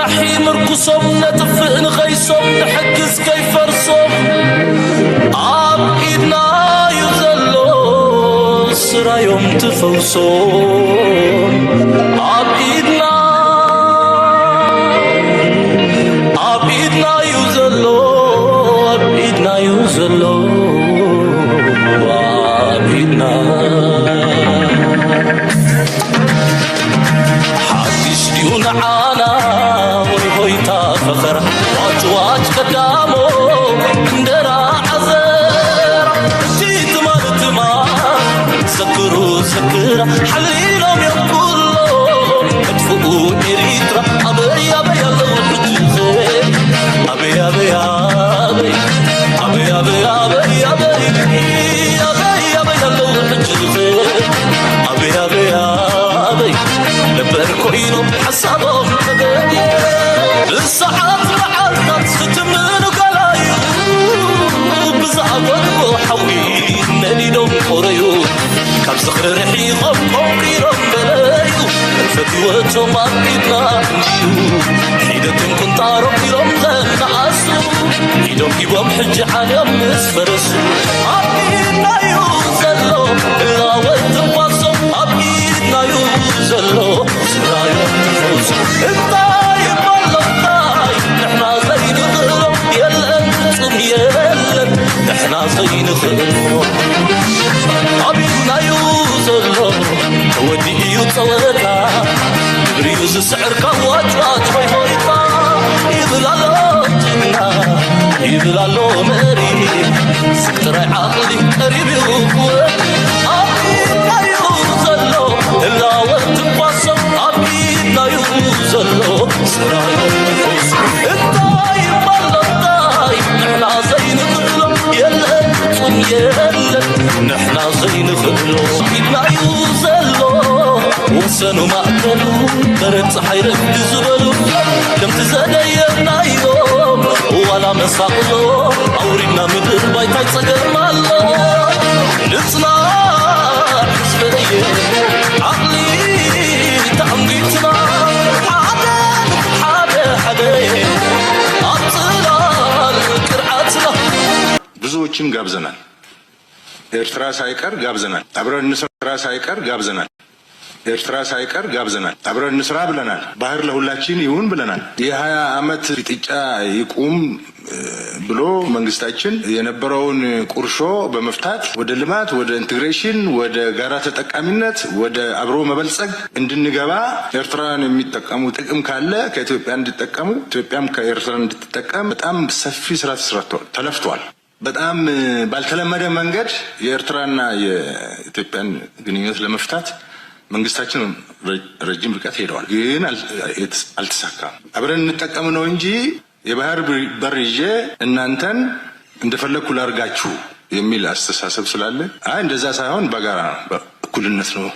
ኣሒ ምርኩሶም ነጥፍእ ንኸይሶም ንሕግዝ ከይፈርሶም ኣብ ኢድና እዩ ዘሎ ስራዮም ትፈውሶም ኣብ ኢድና ኣብ ኢድና እዩ ዘሎ ኣብ ኢድና እዩ ዘሎ ኣብ ኢድና ሓድሽ ድዩ ንዓና ወይ ሆይታ ፈኸራ ዋጭ ዋጭ ቀዳሞ እንጀራ ዓዘራ እቲ ትማል ትማል ዘክሩ ዘክራ ሓሊሎም እዮም ኩሎም መጥፍኡ ኤሪትራ ኣበይ ኣበይ ኣለዉ ሕጂ ኸ ኣበይ ኣበይ ኣበይ ኣበይ ኣበይ ኣበይ ኣበይ ኣበይ ኣበይ ኣለዉ ሕጂ ኸ ኣበይ ኣበይ ኣበይ ነበር ኮይኖም ሓሳቦም ተገድየ ብሰዓት መዓልታት ዝትምኑ ገላዩ ብዝኣፈትዎ ሓዊ ነዲዶም ቆረዩ ካብ ዝኽሪ ርሒቖም ቆንቂሮም በለዩ ፈትወቶም ኣብ ኢድና እንድዩ ሒደቶም ቁንጣሮም ኢሎም ዘነኣሱ ኢዶም ሂቦም ሕጂ ዓልዮም ምስ ፈረሱ ኣብ ኢድናዩ ዘሎ እላወት ትንፋሶም ኣብ ኢድናዩ ዘሎ ስራዮም ትፈውሱ እንታይ ይባሎ እንታይ ንሕና ዘይንኽእሎ የለን ፍጹም የለን ንሕና ዘይንኽእሎ ኣብ ኢድናዩ ዘሎ ተወዲኡ እዩ ጸወታ ግብሪኡ ዝስዕር ካብ ዋጭዋጭ ሆይ ሆይታ ይብል ኣሎ ጅግና ይብል ኣሎ መሪ ስብ ጥራይ ዓቕሊ ቀሪብ እዩ ክወዲ ኣብ ኢድናዩ ዘሎ ህላወ ትንፋሶም ኣብ ኢድናዩ ዘሎ ስራዩ ትንፋሶም እንታይ ይባል እንታይ ንሕና ዘይንኽእሎ የለን ፍጹም የለን ንሕና ዘይንኽእሎ ኢድናዩ ዘሎ ወሰኑ ማእከሉ በረድ ፀሓይ ረፍዲ ዝበሉ ከምቲ ዘደየናዮም ዋላ መሳቕሎ ኣውሪድና ምድር ባይታይ ፀገም ኣሎ ንፅናዕ ህዝበየ ዓቕሊ ተኣንጊትና ሓደ ሓደ ሓደ ኣብ ፅላል ቅርዓትና ብዙዎችን ጋብዘናል። ኤርትራ ሳይቀር ጋብዘናል። አብረን እንስራ ሳይቀር ጋብዘናል። ኤርትራ ሳይቀር ጋብዘናል። አብረን እንስራ ብለናል። ባህር ለሁላችን ይሁን ብለናል። የሃያ ዓመት ፍጥጫ ይቁም ብሎ መንግስታችን የነበረውን ቁርሾ በመፍታት ወደ ልማት፣ ወደ ኢንቴግሬሽን፣ ወደ ጋራ ተጠቃሚነት፣ ወደ አብሮ መበልጸግ እንድንገባ ኤርትራውያን የሚጠቀሙ ጥቅም ካለ ከኢትዮጵያ እንዲጠቀሙ ኢትዮጵያም ከኤርትራ እንድትጠቀም በጣም ሰፊ ስራ ተሰርቷል፣ ተለፍቷል። በጣም ባልተለመደ መንገድ የኤርትራና የኢትዮጵያን ግንኙነት ለመፍታት መንግስታችን ረጅም ርቀት ሄደዋል፣ ግን አልተሳካም። አብረን እንጠቀም ነው እንጂ የባህር በር ይዤ እናንተን እንደፈለግኩ ላርጋችሁ የሚል አስተሳሰብ ስላለ አይ እንደዛ ሳይሆን በጋራ እኩልነት ነው፣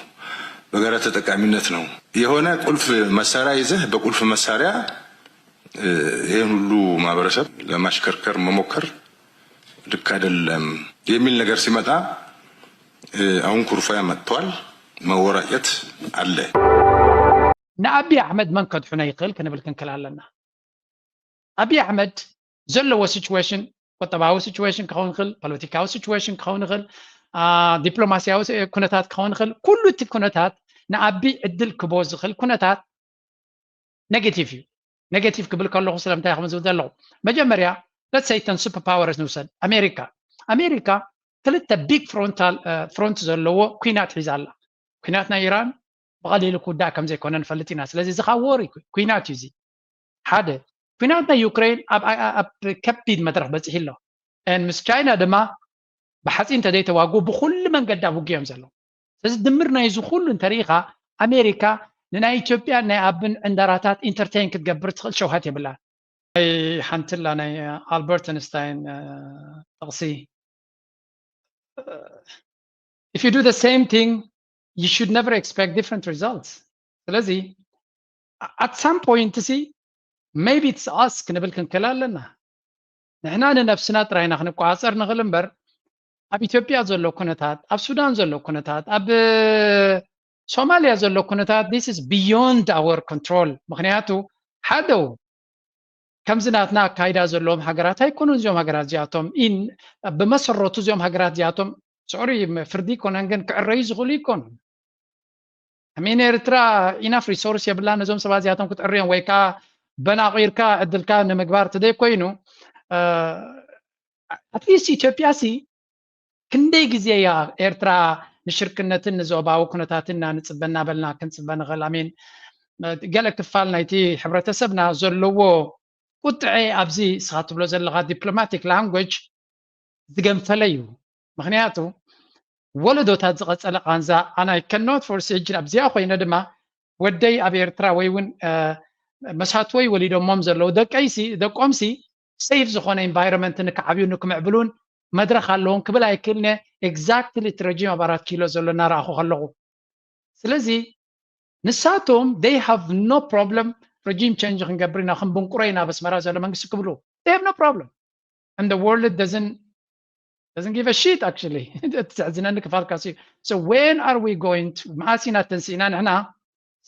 በጋራ ተጠቃሚነት ነው። የሆነ ቁልፍ መሳሪያ ይዘህ በቁልፍ መሳሪያ ይህን ሁሉ ማህበረሰብ ለማሽከርከር መሞከር ልክ አይደለም የሚል ነገር ሲመጣ አሁን ኩርፊያ መጥቷል። መወራጨት አለ። ንኣብይ ኣሕመድ መን ከድሕኖ ይኽእል ክንብል ክንክል ኣለና። ኣብይ ኣሕመድ ዘለዎ situation ቁጠባዊ situation ክኸውን ይኽእል፣ ፖለቲካዊ situation ክኸውን ይኽእል፣ ዲፕሎማስያዊ ኩነታት ክኸውን ይኽእል። ኩሉ እቲ ኩነታት ንኣብይ ዕድል ክቦ ዝኽእል ኩነታት negative እዩ። negative ክብል ከለኹ ስለምንታይ ከም ዝብል ዘለኹ መጀመርያ let's say እተን super powers ንውሰድ። ኣሜሪካ ኣሜሪካ ክልተ big frontal front ዘለዎ ኲናት ሒዛ ኣላ። ኲናት ናይ ኢራን ብቐሊሉ ክውዳእ ከም ዘይኮነ ንፈልጥ ኢና። ስለዚ እዚ ካብ war እዩ፣ ኲናት እዩ እዚ። ሓደ ኲናት ናይ ዩክሬን ኣብ ኣብ ከቢድ መድረኽ በፂሑ ኣሎ። ምስ ቻይና ድማ ብሓፂን እንተዘይተዋግኡ ብኩሉ መንገዲ ኣብ ውግእ እዮም ዘለዉ። ስለዚ ድምር ናይዚ ኩሉ እንተሪኢኻ ኣሜሪካ ንናይ ኢትዮጵያን ናይ ኣብን ዕንደራታት entertain ክትገብር ትኽእል ሸውሃት የብላን። ናይ ሓንትላ ናይ ኣልበርት ኣንስታይን ጥቕሲ if you do the same thing you should never expect different results። ስለዚ at some point ሲ maybe it's us ክንብል ክንክእል ኣለና። ንሕና ንነብስና ጥራይና ክንቆፃፀር ንኽእል እምበር ኣብ ኢትዮጵያ ዘሎ ኩነታት፣ ኣብ ሱዳን ዘሎ ኩነታት፣ ኣብ ሶማልያ ዘሎ ኩነታት this is beyond our control። ምኽንያቱ ሓደ ከምዚ ናትና ኣካይዳ ዘለዎም ሃገራት ኣይኮኑን እዚኦም ሃገራት እዚኣቶም። ኢን ብመሰረቱ እዚኦም ሃገራት እዚኣቶም ሶሪ ፍርዲ ይኮነን ግን ክዕረዩ ዝኽእሉ ይኮኑ። ሚን ኤርትራ ኢናፍ ሪሶርስ የብላ ነዞም ሰባት እዚኣቶም ክትዕርዮም ወይ ከዓ በናቂርካ ዕድልካ ንምግባር ትደይ ኮይኑ ኣትሊስት ኢትዮጵያ ሲ ክንደይ ግዜ እያ ኤርትራ ንሽርክነትን ንዞባዊ ኩነታትን ኢና ንጽበ እናበልና ክንጽበ ንኽእል? ኣሜን። ገለ ክፋል ናይቲ ሕብረተሰብና ዘለዎ ቁጥዐ ኣብዚ እስኻ ትብሎ ዘለኻ ዲፕሎማቲክ ላንጉጅ ዝገንፈለ እዩ። ምክንያቱ ወለዶታት ዝቐጸለ ቃንዛ ኣና ከኖት ፎርስ እጅን ኣብዚኣ ኮይነ ድማ ወደይ ኣብ ኤርትራ ወይ እውን መሳትወይ ወሊዶሞም ዘለዉ ደቀይሲ ደቆምሲ ሴፍ ዝኾነ ኢንቫይሮንመንት ንክዓብዩ ንክምዕብሉን መድረኽ ኣለዎም ክብል ኣይክእልነ። ኤግዛክትሊ እቲ ረጂም ኣብ ኣራት ኪሎ ዘሎ እናረኣኹ ከለኹ ስለዚ ንሳቶም they have no problem ረጂም ቸንጅ ክንገብር ኢና ክንብንቁሮ ኢና ኣብ ኣስመራ ዘሎ መንግስቲ ክብሉ they have no problem and the world doesn't doesn't give a shit actually እቲ ዘሕዝነኒ ክፋልካ ሲ so when are we going to መዓስ ኢና ተንስኢና ንሕና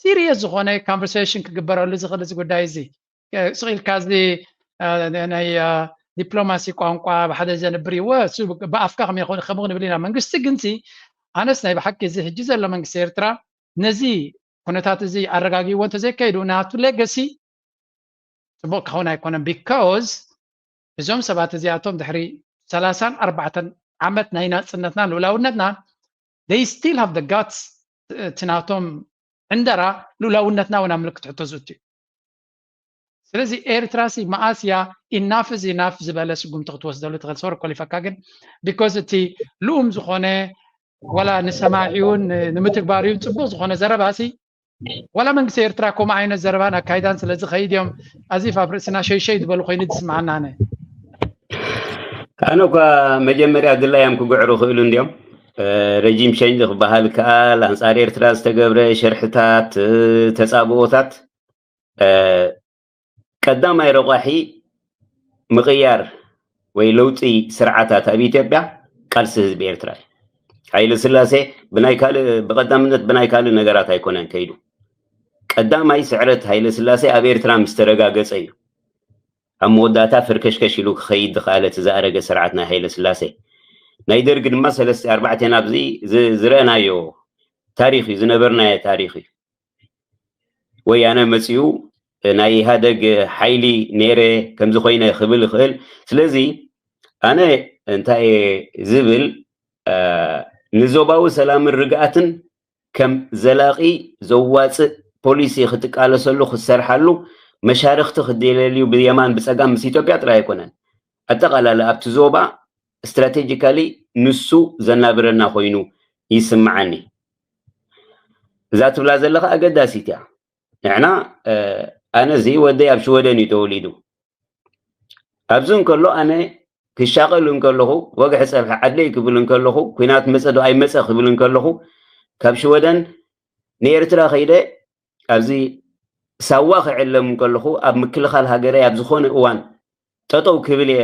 ሲሪየስ ዝኾነ ኮንቨርሴሽን ክግበረሉ ዝኽእል እዚ ጉዳይ እዚ ስቕ ኢልካ እዚ ናይ ዲፕሎማሲ ቋንቋ ብሓደ ዘንብር ይወ ብኣፍካ ከም ይኸውን ከምኡ ንብል ኢና መንግስቲ ግንሲ ኣነስ ናይ ብሓቂ እዚ ሕጂ ዘሎ መንግስቲ ኤርትራ ነዚ ኩነታት እዚ ኣረጋጊዎ እንተዘይከይዱ ናቱ ሌገሲ ፅቡቅ ክኸውን ኣይኮነን because እዞም ሰባት እዚኣቶም ድሕሪ ሰላሳን ኣርባዕተን ዓመት ናይ ናፅነትና ልኡላውነትና they still have the guts እቲ ናቶም ዕንደራ ልኡላውነትና እውን ኣብ ምልክት ሕቶ ዝእቱ እዩ ስለዚ ኤርትራ ሲ መኣስ እያ ኢናፍ እዚ ናፍ ዝበለ ስጉምቲ ክትወስደሉ ትኽእል ሰወር ኮሊፈካ ግን because እቲ ልኡም ዝኾነ ወላ ንሰማዒውን ንምትግባሪውን ፅቡቅ ዝኾነ ዘረባ ሲ ዋላ መንግስቲ ኤርትራ ከምኡ ዓይነት ዘረባን ኣካይዳን ስለ ዝኸይድ እዮም ኣዚፍ ኣብ ርእስና ሸይሸይ ዝበሉ ኮይኑ ዝስምዓና ኣነ ኣነ እኳ መጀመርያ ድላዮም ክግዕሩ ክእሉ እንዲዮም ረጂም ሸንጅ ክበሃል ከኣል ኣንፃር ኤርትራ ዝተገብረ ሸርሕታት ተፃብኦታት ቀዳማይ ረቋሒ ምቕያር ወይ ለውጢ ስርዓታት ኣብ ኢትዮጵያ ቃልሲ ህዝቢ ኤርትራ እዩ። ሃይለ ስላሴ ብናይ ካልእ ብቀዳምነት ብናይ ካልእ ነገራት ኣይኮነን ከይዱ። ቀዳማይ ስዕረት ሃይለ ስላሴ ኣብ ኤርትራ ምስ ተረጋገጸ እዩ ኣብ መወዳእታ ፍርከሽከሽ ኢሉ ክኸይድ ዝኸኣለ እቲ ዝኣረገ ስርዓት ናይ ሃይለ ስላሴ። ናይ ደርጊ ድማ ሰለስተ ኣርባዕቴን ኣብዚ ዝረአናዮ ታሪኽ እዩ ዝነበርናዮ ታሪኽ እዩ። ወያነ መፂኡ ናይ ኢህኣደግ ሓይሊ ነይረ ከምዚ ኮይነ ክብል ይኽእል። ስለዚ ኣነ እንታይ ዝብል ንዞባዊ ሰላምን ርግኣትን ከም ዘላቒ ዘዋፅእ ፖሊሲ ክትቃለሰሉ ክትሰርሓሉ መሻርክቲ ክደለልዩ ብየማን ብፀጋም ምስ ኢትዮጵያ ጥራይ ኣይኮነን ኣጠቓላለ ኣብቲ ዞባ ስትራቴጂካሊ ንሱ ዘናብረና ኮይኑ ይስምዓኒ። እዛ ትብላ ዘለኻ ኣገዳሲት እያ። ንሕና ኣነ እዚ ወደይ ኣብ ሽወደን እዩ ተወሊዱ። ኣብዚ እንከሎ ኣነ ክሻቐል እንከለኹ ወግሒ ፀብሒ ዓድለይ ክብል እንከለኹ ኩናት መፀ ዶ ኣይመፀ ክብል እንከለኹ ካብ ሽወደን ንኤርትራ ከይደ ኣብዚ ሳዋ ክዕለም እንከለኹ ኣብ ምክልኻል ሃገረይ ኣብ ዝኾነ እዋን ጠጠው ክብል እየ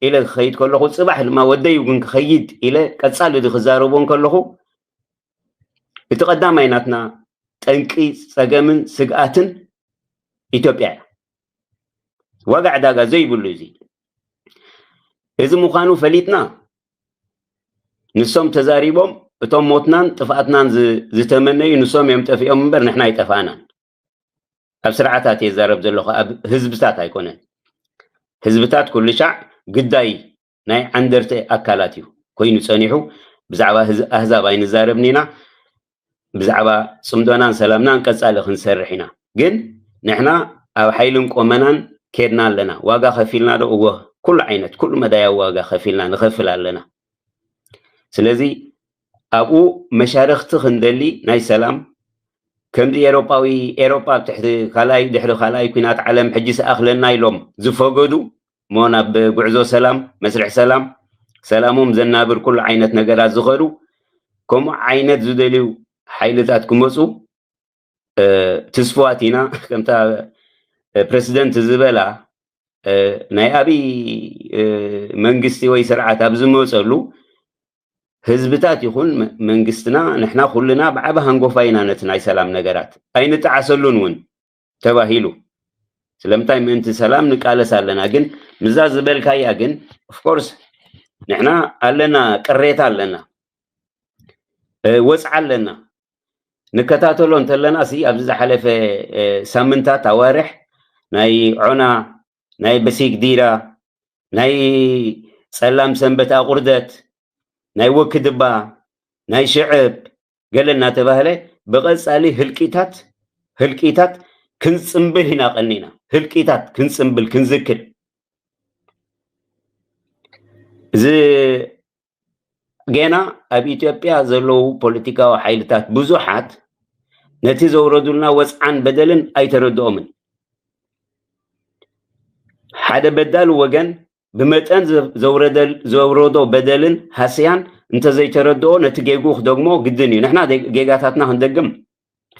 ኢለ ክኸይድ ከለኹ ፅባሕ ድማ ወደይ እውን ክኸይድ ኢለ ቀፃሊ ክዛረቦ እንከለኹ እቲ ቀዳማይ ናትና ጠንቂ ፀገምን ስግኣትን ኢትዮጵያ እያ። ዋጋ ዕዳጋ ዘይብሉ እዚ እዚ ምዃኑ ፈሊጥና ንሶም ተዛሪቦም እቶም ሞትናን ጥፍኣትናን ዝተመነዩ ንሶም እዮም ጠፊኦም እምበር ንሕና ኣይጠፋእናን። ኣብ ስርዓታት እየ ዛረብ ዘለኹ ኣብ ህዝብታት ኣይኮነን። ህዝብታት ኩሉ ሻዕ ግዳይ ናይ ዓንደርቲ ኣካላት እዩ ኮይኑ ፀኒሑ። ብዛዕባ ኣህዛብ ኣይንዛረብን ኢና። ብዛዕባ ፅምዶናን ሰላምናን ቀፃሊ ክንሰርሕ ኢና። ግን ንሕና ኣብ ሓይልን ቆመናን ኬድና ኣለና። ዋጋ ከፊልና ዶ? እወ፣ ኩሉ ዓይነት ኩሉ መዳያዊ ዋጋ ከፊልና ንኸፍል ኣለና። ስለዚ ኣብኡ መሻርክቲ ክንደሊ ናይ ሰላም ከምዚ ኤሮጳዊ ኤሮጳ ኣብ ትሕቲ ካልኣይ ድሕሪ ካልኣይ ኩናት ዓለም ሕጂ ሰኣኽለና ኢሎም ዝፈገዱ እሞ ናብ ጉዕዞ ሰላም መስርሕ ሰላም ሰላሞም ዘናብር ኩሉ ዓይነት ነገራት ዝኸዱ ከምኡ ዓይነት ዝደልዩ ሓይልታት ክመፁ ትስፍዋት ኢና። ከምታ ፕረሲደንት ዝበላ ናይ ኣብይ መንግስቲ ወይ ስርዓት ኣብ ዝመፀሉ ህዝብታት ይኹን መንግስትና ንሕና ኩልና ብዓቢ ሃንጎፋ ኢና ነቲ ናይ ሰላም ነገራት ኣይንጠዓሰሉን እውን ተባሂሉ። ስለምንታይ ምእንቲ ሰላም ንቃለስ ኣለና። ግን ምዛ ዝበልካያ ግን of course ንሕና ኣለና፣ ቅሬታ ኣለና፣ ወፅዓ ኣለና። ንከታተሎ እንተለና ሲ ኣብዚ ዝሓለፈ ሳምንታት ኣዋርሕ ናይ ዖና፣ ናይ በሲግዲራ፣ ናይ ጸላም ሰንበት ኣቑርደት፣ ናይ ወክድባ፣ ናይ ሽዕብ ገለ እናተባህለ ብቐጻሊ ህልቂታት ህልቂታት ክንጽንብል ኢና ቀኒና። ህልቂታት ክንጽንብል ክንዝክር። እዚ ጌና ኣብ ኢትዮጵያ ዘለዉ ፖለቲካዊ ሓይልታት ብዙሓት ነቲ ዘውረዱልና ወጽዓን በደልን ኣይተረድኦምን። ሓደ በዳል ወገን ብመጠን ዘውረዶ በደልን ሃስያን እንተዘይተረድኦ ነቲ ጌጉ ክደግሞ ግድን እዩ። ንሕና ጌጋታትና ክንደግም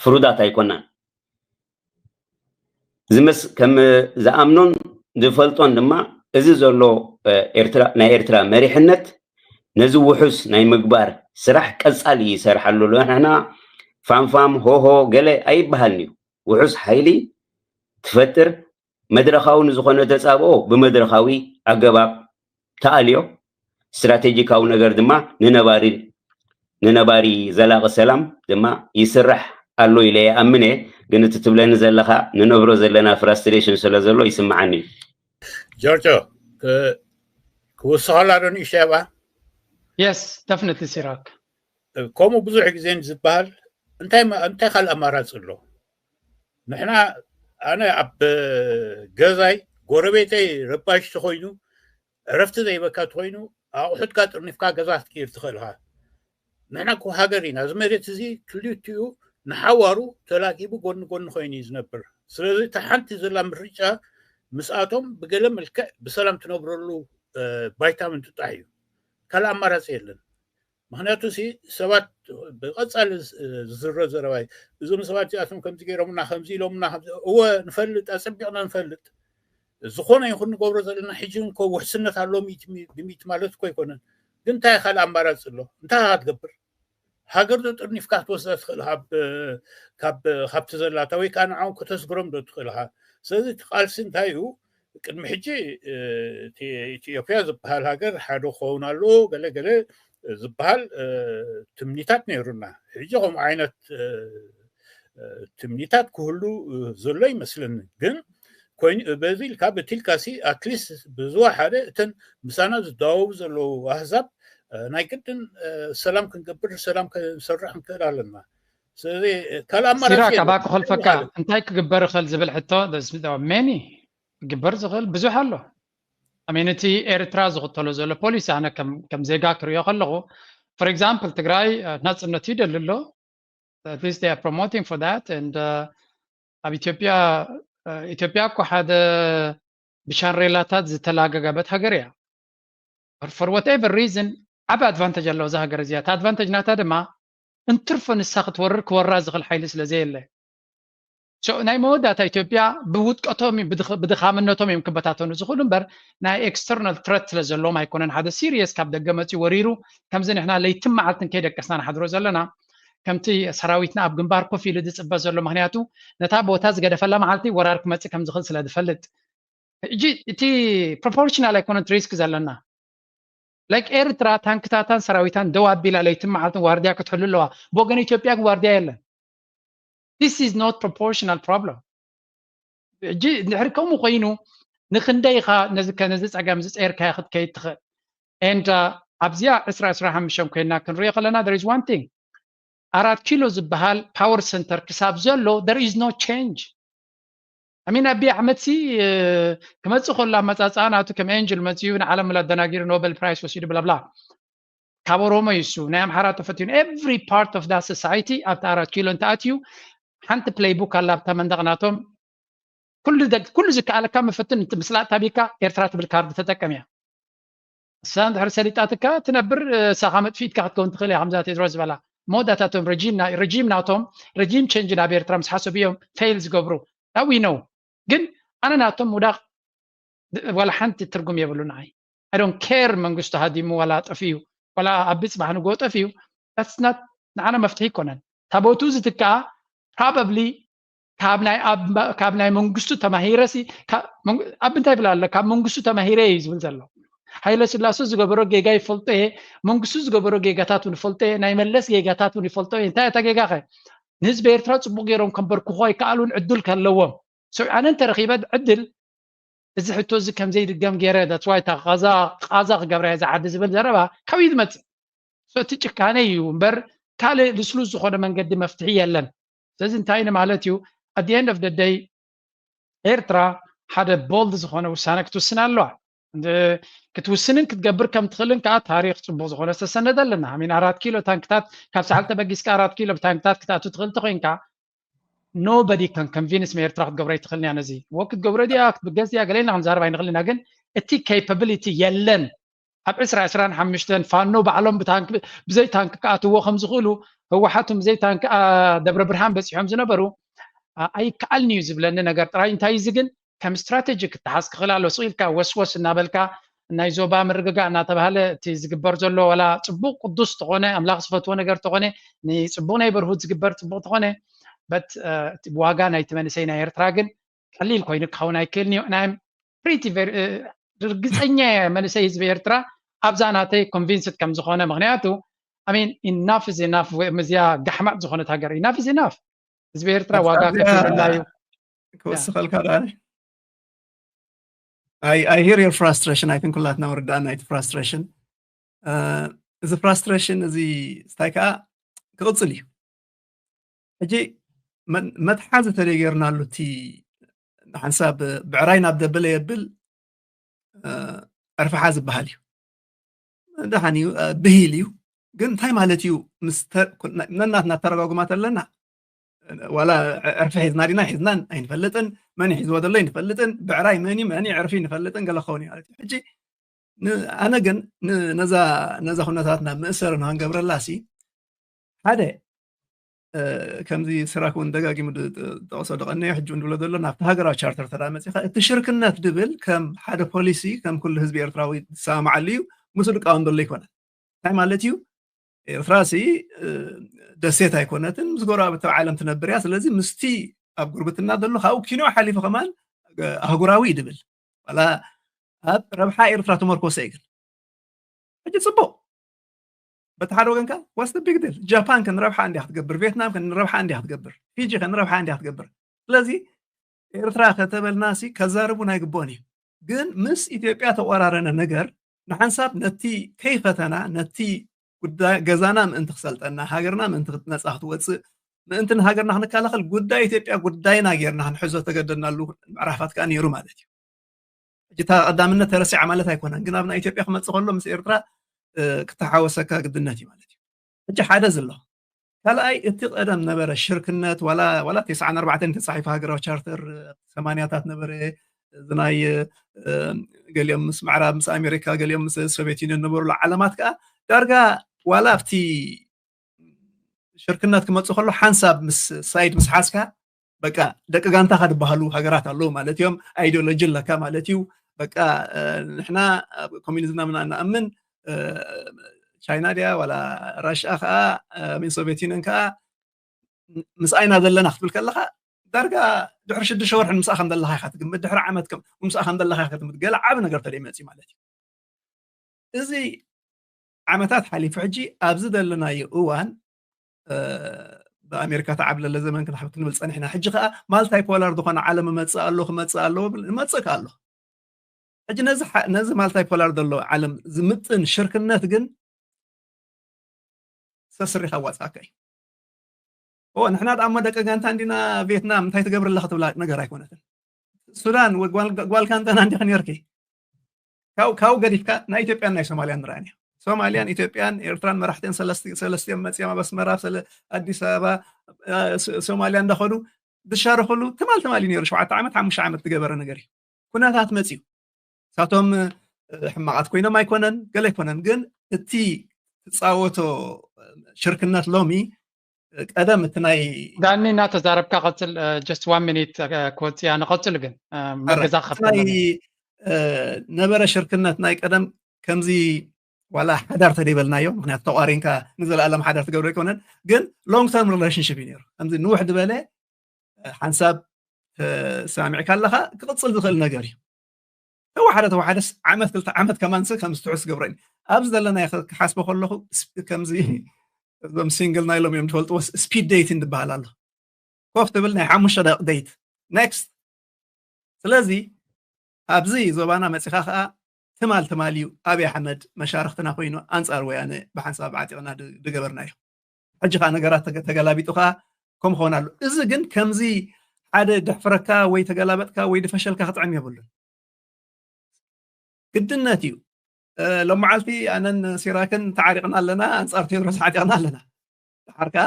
ፍሩዳት ኣይኮናን። ዝኣምኖን ዝፈልጦን ድማ እዚ ዘሎ ናይ ኤርትራ መሪሕነት ነዚ ውሑስ ናይ ምግባር ስራሕ ቀጻሊ ይሰርሓሉ ኣሎ። ንሕና ፋምፋም ሆሆ ገለ ኣይበሃልን እዩ። ውሑስ ሓይሊ ትፈጥር፣ መድረኻዊ ንዝኾነ ተጻብኦ ብመድረኻዊ ኣገባብ ተኣልዮ፣ ስትራቴጂካዊ ነገር ድማ ንነባሪ ንነባሪ ዘላቒ ሰላም ድማ ይስራሕ ኣሎ ኢለ ይኣምን እየ። ግን እቲ ትብለኒ ዘለኻ ንነብሮ ዘለና ፍራስትሬሽን ስለ ዘሎ ይስምዓኒ እዩ። ጆርጆ ክውስኸላ ዶ ንእሽተይ ኣብኣ? Yes, definitely ሲራክ። ከምኡ ብዙሕ ግዜ ዝበሃል እንታይ ካልእ ኣማራፂ ኣሎ? ንሕና ኣነ ኣብ ገዛይ ጎረቤተይ ረባሽ ተኮይኑ ዕረፍቲ ዘይበካ ተኮይኑ ኣቑሑትካ ጥርኒፍካ ገዛ ክትቅይር ትኽእል ኢኻ። ንሕና እኮ ሃገር ኢና። እዚ መሬት እዚ ክልቲኡ ንሓዋሩ ተላጊቡ ጎኒ ጎኒ ኮይኑ እዩ ዝነብር። ስለዚ እታ ሓንቲ ዘላ ምርጫ ምስኣቶም ብገለ መልክዕ ብሰላም ትነብረሉ ባይታ ምንጥጣሕ እዩ። ካልእ ኣማራፂ የለን። ምክንያቱ ሲ ሰባት ብቐፃሊ ዝዝረ ዘረባይ እዞም ሰባት እዚኣቶም ከምዚ ገይሮምና ከምዚ ኢሎምና እወ ንፈልጥ ኣፀቢቕና ንፈልጥ ዝኾነ ይኹን ንገብሮ ዘለና ሕጂ እንኮ ውሕስነት ኣሎ ብሚት ማለት እኮ ኣይኮነን። ግን እንታይ ካልእ ኣማራፂ ኣሎ? እንታይ ኢካ ትገብር? ሃገር ዶ ጥርኒፍካ ክትወስዳ ትኽእል ካብ ካብቲ ዘላታ ወይ ከዓ ንዓም ከተስግሮም ዶ ትኽእል ኢኻ? ስለዚ እቲ ቃልሲ እንታይ እዩ? ቅድሚ ሕጂ ኢትዮጵያ ዝበሃል ሃገር ሓደ ክኸውን ኣለዎ ገለ ገለ ዝበሃል ትምኒታት ነይሩና። ሕጂ ከምኡ ዓይነት ትምኒታት ክህሉ ዘሎ ይመስለኒ። ግን ኮይኑ በዚ ኢልካ በቲ ኢልካ ሲ ኣትሊስት ብዝወሓደ እተን ምሳና ዝደዋወቡ ዘለዉ ኣህዛብ ናይ ግድን ሰላም ክንገብር ሰላም ክንሰርሕ ክንክእል ኣለና። ስለዚ ካልእ ኣማራፂ ሲራክ ኣባ ክኸልፈካ እንታይ ክግበር ይኽእል ዝብል ሕቶ ሜኒ ክግበር ዝኽእል ብዙሕ ኣሎ። ኣሜን እቲ ኤርትራ ዝኽተሎ ዘሎ ፖሊሲ ኣነ ከም ዜጋ ክሪኦ ከለኹ for example ትግራይ ናፅነቱ ይደሊ ኣሎ። At least they are promoting for that and ኣብ ኢትዮጵያ ኢትዮጵያ እኮ ሓደ ብሻንሬላታት ዝተላገገበት ሃገር እያ። For whatever reason ዓብ ኣድቫንተጅ ኣለዎ እዛ ሃገር እዚኣ። እቲ ኣድቫንተጅ ናታ ድማ እንትርፎ ንሳ ክትወርር ክወራ ዝኽእል ሓይሊ ስለ ዘየለ ናይ መወዳእታ ኢትዮጵያ ብውድቀቶም ብድኻምነቶም እዮም ክበታተኑ ዝኽእሉ እምበር ናይ external threat ስለ ዘለዎም ኣይኮነን። ሓደ serious ካብ ደገ መፅዩ ወሪሩ ከምዚ ንሕና ለይትን መዓልትን ከይደቀስና ንሓድሮ ዘለና ከምቲ ሰራዊትና ኣብ ግንባር ኮፍ ኢሉ ዝፅበ ዘሎ ምክንያቱ ነታ ቦታ ዝገደፈላ መዓልቲ ወራር ክመፅእ ከም ዝኽእል ስለ ዝፈልጥ ሕጂ እቲ proportional ኣይኮነን risk ዘለና like ኤርትራ ታንክታታን ሰራዊታን ደው ኣቢላ ለይትን መዓልትን ዋርድያ ክትሕሉ ኣለዋ። ብወገን ኢትዮጵያ ግን ዋርድያ የለን። This is not proportional problem። ሕጂ እንድሕር ከምኡ ኮይኑ ንክንደይ ኢኻ ነዚ ነዚ ፀገም እዚ ፀይርካዮ ክትከይድ ትኽእል? And ኣብዚኣ ዕስራ ዕስራ ሓሙሽተ ኮይና ክንሪኦ ከለና there is one thing ኣራት ኪሎ ዝበሃል power center ክሳብ ዘሎ there is no change። I mean ኣቢ ኣሕመድ ሲ ክመፅእ ከሎ ኣመፃፅኣ ናቱ ከም ኤንጅል መፅዩ ንዓለም ኣደናጊሩ ኖበል ፕራይስ ወሲዱ ብላብላ ካብ ኦሮሞ ይሱ ናይ ኣምሓራ ተፈትኑ every part of that society ኣብቲ ኣራት ኪሎ እንተኣትዩ ሓንቲ playbook ኣላ ኣብታ መንደቕ ናቶም ኩሉ ዝከኣለካ መፈትን ምስላጥ ታቢካ ኤርትራ ትብል ካርድ ተጠቀም እያ። እሳ እንድሕር ሰሊጣትካ ትነብር እሳኻ መጥፊኢትካ ክትከውን ትኽእል እያ። ከምዛ ቴድሮስ ዝበላ መወዳእታቶም ረጂም ናቶም ረጂም ቼንጅ ናብ ኤርትራ ምስ ሓሰቡ እዮም ፌል ዝገብሩ። That we know ግን ኣነ ናቶም ምውዳቕ ዋላ ሓንቲ ትርጉም የብሉ ንዓይ። I don't care መንግስቱ ሃዲሙ ዋላ ጠፊኡ ዋላ ኣብ ብፅባሕ ንግሆ ጠፊኡ that's not ንዓና መፍትሒ ይኮነን። ታቦቱ ዝትከኣ probably ካብ ናይ መንግስቱ ተማሂረሲ ኣብ እንታይ ይብል ኣሎ? ካብ መንግስቱ ተማሂረ እዩ ዝብል ዘሎ። ሃይለ ስላሴ ዝገበሮ ጌጋ ይፈልጦ እየ፣ መንግስቱ ዝገበሮ ጌጋታት እውን ይፈልጦ እየ፣ ናይ መለስ ጌጋታት እውን ይፈልጦ እየ። እንታይ እታ ጌጋ ኸ? ንህዝቢ ኤርትራ ፅቡቅ ገይሮም ከንበርክኾ ኣይከኣሉን፣ ዕድል ከለዎም። ኣነ እንተረኺበ ዕድል እዚ ሕቶ እዚ ከምዘይድገም ገይረ፣ that's why እታ ቃዛ ክገብራ እየ ዝዓዲ ዝብል ዘረባ ካብይ ዝመፅእ? እቲ ጭካነ እዩ እምበር ካልእ ልስሉስ ዝኾነ መንገዲ መፍትሒ የለን። ስለዚ እንታይ ንማለት እዩ? At the end of the day ኤርትራ ሓደ bold ዝኾነ ውሳነ ክትውስን ኣለዋ። ክትውስንን ክትገብር ከም ትኽእልን ከዓ ታሪክ ፅቡቅ ዝኾነ ዝተሰነደ ኣለና። ሚን ኣራት ኪሎ ታንክታት ካብ ሳሕል ተበጊስካ ኣራት ኪሎ ብታንክታት ክትኣቱ ትኽእል ተኮይንካ nobody can convince me ኤርትራ ክትገብሮ ኣይትኽእልን እያ። ነዚ ወ ክትገብሮ ድያ ክትብገስ ድያ ገለ ኢልና ክንዛረብ ኣይንኽእል ኢና። ግን እቲ capability የለን። ኣብ ዕስራ ዕስራን ሓሙሽተን ፋኖ ባዕሎም ብታንክ ብዘይ ታንክ ክኣትዎ ከም ዝኽእሉ ህወሓት ብዘይ ታንክ ደብረ ብርሃን በፂሖም ዝነበሩ ኣይከኣልን እዩ ዝብለኒ ነገር ጥራይ። እንታይ እዚ ግን ከም ስትራቴጂ ክተሓዝ ክኽእል ኣሎ። ስቕ ኢልካ ወስወስ እናበልካ ናይ ዞባ ምርግጋእ እናተባህለ እቲ ዝግበር ዘሎ ዋላ ፅቡቅ ቅዱስ ተኾነ ኣምላኽ ዝፈትዎ ነገር ተኾነ ንፅቡቅ ናይ በርሁት ዝግበር ፅቡቅ ተኾነ በት ዋጋ ናይቲ መንእሰይ ናይ ኤርትራ ግን ቀሊል ኮይኑ ክኸውን ኣይክእልን እዩ። ናይ ፕሪቲ ርግፀኛ መንእሰይ ህዝቢ ኤርትራ ኣብዛ ናተይ ኮንቪንስድ ከም ዝኾነ ምክንያቱ ሚን ኢናፍ ዝ ናፍ እዚኣ ጋሕማጥ ዝኾነት ሃገር ኢናፍ ዝ ናፍ ህዝቢ ኤርትራ ዋጋ ከፊሉላ እዩ። ክወስኸልካ ዳኒ I hear your frustration. I think ኩላትና ወርዳና ናይቲ frustration እዚ frustration እዚ ስታይ ከዓ ክቕፅል እዩ። ሕጂ መትሓዚ ተደይ ጌርናሉ እቲ ሓንሳብ ብዕራይ ናብ ደበለ የብል ዕርፍሓ ዝበሃል እዩ። ደሓን እዩ፣ ብሂል እዩ። ግን እንታይ ማለት እዩ? ነናትና ተረጓጉማ ተለና ዋላ ዕርፊ ሒዝና ዲና ሒዝናን ኣይንፈልጥን፣ መን ሒዝዎ ዘሎ ኣይንፈልጥን፣ ብዕራይ መን እዩ መን ዕርፊ ኣይንፈልጥን ገለ ክኸውን እዩ ማለት እዩ። ሕጂ ኣነ ግን ነዛ ኩነታት ናብ መእሰሪ ንክንገብረላ ሲ ሓደ ከምዚ ስራክ እውን ደጋጊሙ ዝጠቕሶ ደቐነዮ ሕጂ እውን ዝብሎ ዘሎ ናብቲ ሃገራዊ ቻርተር ተዳ መፂኻ እቲ ሽርክነት ድብል ከም ሓደ ፖሊሲ ከም ኩሉ ህዝቢ ኤርትራዊ ዝሰማማዓሉ እዩ። ምስኡ ዝቃወም ዘሎ ኣይኮነን። እንታይ ማለት እዩ? ኤርትራ ሲ ደሴት ኣይኮነትን፣ ምስ ጎረባብቲ ዓለም ትነብር እያ። ስለዚ ምስቲ ኣብ ጉርብትና ዘሎ ካብኡ ኪኖ ሓሊፉ ከማን ኣህጉራዊ እዩ ድብል ዋላ ኣብ ረብሓ ኤርትራ ተመርኮሰ እዩ። ግን ሕጂ ፅቡቅ በቲ ሓደ ወገን ከ what's the big deal? ጃፓን ከ ንረብሓ እንዲያ ክትገብር፣ ቪየትናም ከ ንረብሓ እንዲያ ክትገብር፣ ፊጂ ከ ንረብሓ እንዲያ ክትገብር። ስለዚ ኤርትራ ከተበልና ሲ ከዛርቡን ኣይግብኦን እዩ። ግን ምስ ኢትዮጵያ ተቆራረነ ነገር ንሓንሳብ ነቲ ከይፈተና ነቲ ጉዳይ ገዛና ምእንቲ ክሰልጠና ሃገርና ምእንቲ ክትነፃ ክትወፅእ ምእንቲ ንሃገርና ክንከላኸል ጉዳይ ኢትዮጵያ ጉዳይና ጌርና ክንሕዞ ተገደድናሉ ምዕራፋት ከዓ ነይሩ ማለት እዩ። ሕጂ እታ ቀዳምነት ተረሲዓ ማለት ኣይኮነን፣ ግን ኣብ ናይ ኢትዮጵያ ክመፅእ ከሎ ምስ ኤርትራ ክተሓወሰካ ግድነት እዩ ማለት እዩ። ሕጂ ሓደ ዘሎ ካልኣይ እቲ ቀደም ነበረ ሽርክነት ዋላ ዋላ ተስዓን ኣርባዕተን ተፃሒፉ ሃገራዊ ቻርተር ሰማንያታት ነበረ እዚ ናይ ገሊኦም ምስ ምዕራብ ምስ ኣሜሪካ ገሊኦም ምስ ሶቪየት ዩኒየን ነበሩሉ ዓለማት ከዓ ዳርጋ ዋላ ኣብቲ ሽርክነት ክመፅእ ከሎ ሓንሳብ ምስ ሳይድ ምስ ሓዝካ በቃ ደቂ ጋንታኻ ዝበሃሉ ሃገራት ኣለዉ ማለት እዮም። ኣይዲዮሎጂ ኣለካ ማለት እዩ። በቃ ንሕና ኣብ ኮሚኒዝም ኢና ንኣምን ቻይና ድያ ዋላ ራሽያ ከዓ ሚን ሶቪየት ዩኒየን ከዓ ምስ ኣይና ዘለና ክትብል ከለካ ዳርጋ ድሕሪ ሽዱሽተ ወርሒ ንምስኣ ከም ዘለካ ኢካ ትግምት፣ ድሕሪ ዓመት ምስኣ ከም ዘለካ ኢካ ትግምት። ገለ ዓቢ ነገር ተደይመፅ ማለት እዩ። እዚ ዓመታት ሓሊፉ ሕጂ ኣብዚ ዘለናዮ እዋን ብኣሜሪካ ተዓብለለ ዘመን ክንብል ፀኒሕና። ሕጂ ከዓ ማልታይ ፖላር ዝኾነ ዓለም መፅእ ኣሎ ክመፅእ ኣለዎ ንመፅእ ከ ኣሎ። ሕጂ ነዚ ማልታይ ፖላር ዘሎ ዓለም ዝምጥን ሽርክነት ግን ሰስሪኻ ዋፅኣካ እዩ። ንሕና ደኣ እሞ ደቂ ጋንታ እንዲና ቪየትናም እንታይ ትገብርላ ክትብላ ነገር ኣይኮነትን። ሱዳን ጓል ጋንታና እንዲኺ ነርኪ። ካብኡ ገዲፍካ ናይ ኢትዮጵያን ናይ ሶማልያን ንርኣን እያ። ሶማልያን ኢትዮጵያን ኤርትራን መራሕቲን ሰለስቲኦም መፂኦም ኣብ ኣስመራ ኣዲስ ኣበባ ሶማልያ እንዳኸዱ ዝሻረኽሉ ትማል ትማል እዩ ነይሩ። ሸውዓተ ዓመት ሓሙሽተ ዓመት ዝገበረ ነገር እዩ። ኩነታት መፅዩ ሳቶም ሕማቓት ኮይኖም ኣይኮነን ገለ ኣይኮነን፣ ግን እቲ ትፃወቶ ሽርክነት ሎሚ ቀደም እቲ ናይ ዳኒ እናተዛረብካ ቀፅል። Just one minute ክወፅያ ንቐፅል ግን መገዛ ክኸፍተና ነበረ ሽርክነት ናይ ቀደም ከምዚ ዋላ ሓዳር ተደይበልናዮ ምክንያቱ ተቋሪንካ ንዘለኣለም ሓዳር ትገብሮ ኣይኮነን፣ ግን long term relationship እዩ ነይሩ። ከምዚ ንውሕ ዝበለ ሓንሳብ ተሰማሚዕካ ኣለኻ፣ ክቕጽል ዝኽእል ነገር እዩ። ተዋሓደ ተዋሓደስ ዓመት ክልተ ዓመት ከማንስ ከም ዝትሑስ ገብረኒ ኣብዚ ዘለናዮ ክሓስቦ ከለኹ ከምዚ እዞም ሲንግል ናይሎም እዮም ዝፈልጥዎ፣ ስፒድ ዴቲንግ ዝበሃል ኣሎ። ኮፍ ትብል ናይ ሓሙሽተ ደቂቕ ዴት፣ ኔክስት። ስለዚ ኣብዚ ዞባና መፂኻ ከዓ ትማል ትማል እዩ ኣብይ ኣሕመድ መሻርክትና ኮይኑ ኣንፃር ወያነ ብሓንሳብ ዓጢቕና ዝገበርናዮ። ሕጂ ከዓ ነገራት ተገላቢጡ ከዓ ከም ክኸውን ኣሎ። እዚ ግን ከምዚ ሓደ ድሕፍረካ ወይ ተገላበጥካ ወይ ድፈሸልካ ክጥዕም የብሉን። ግድነት እዩ። ሎመዓልቲ ኣነን ሲራክን ተዓሪቕና ኣለና፣ ኣንፃር ቴድሮስ ዓጢቕና ኣለና። ድሓር ከዓ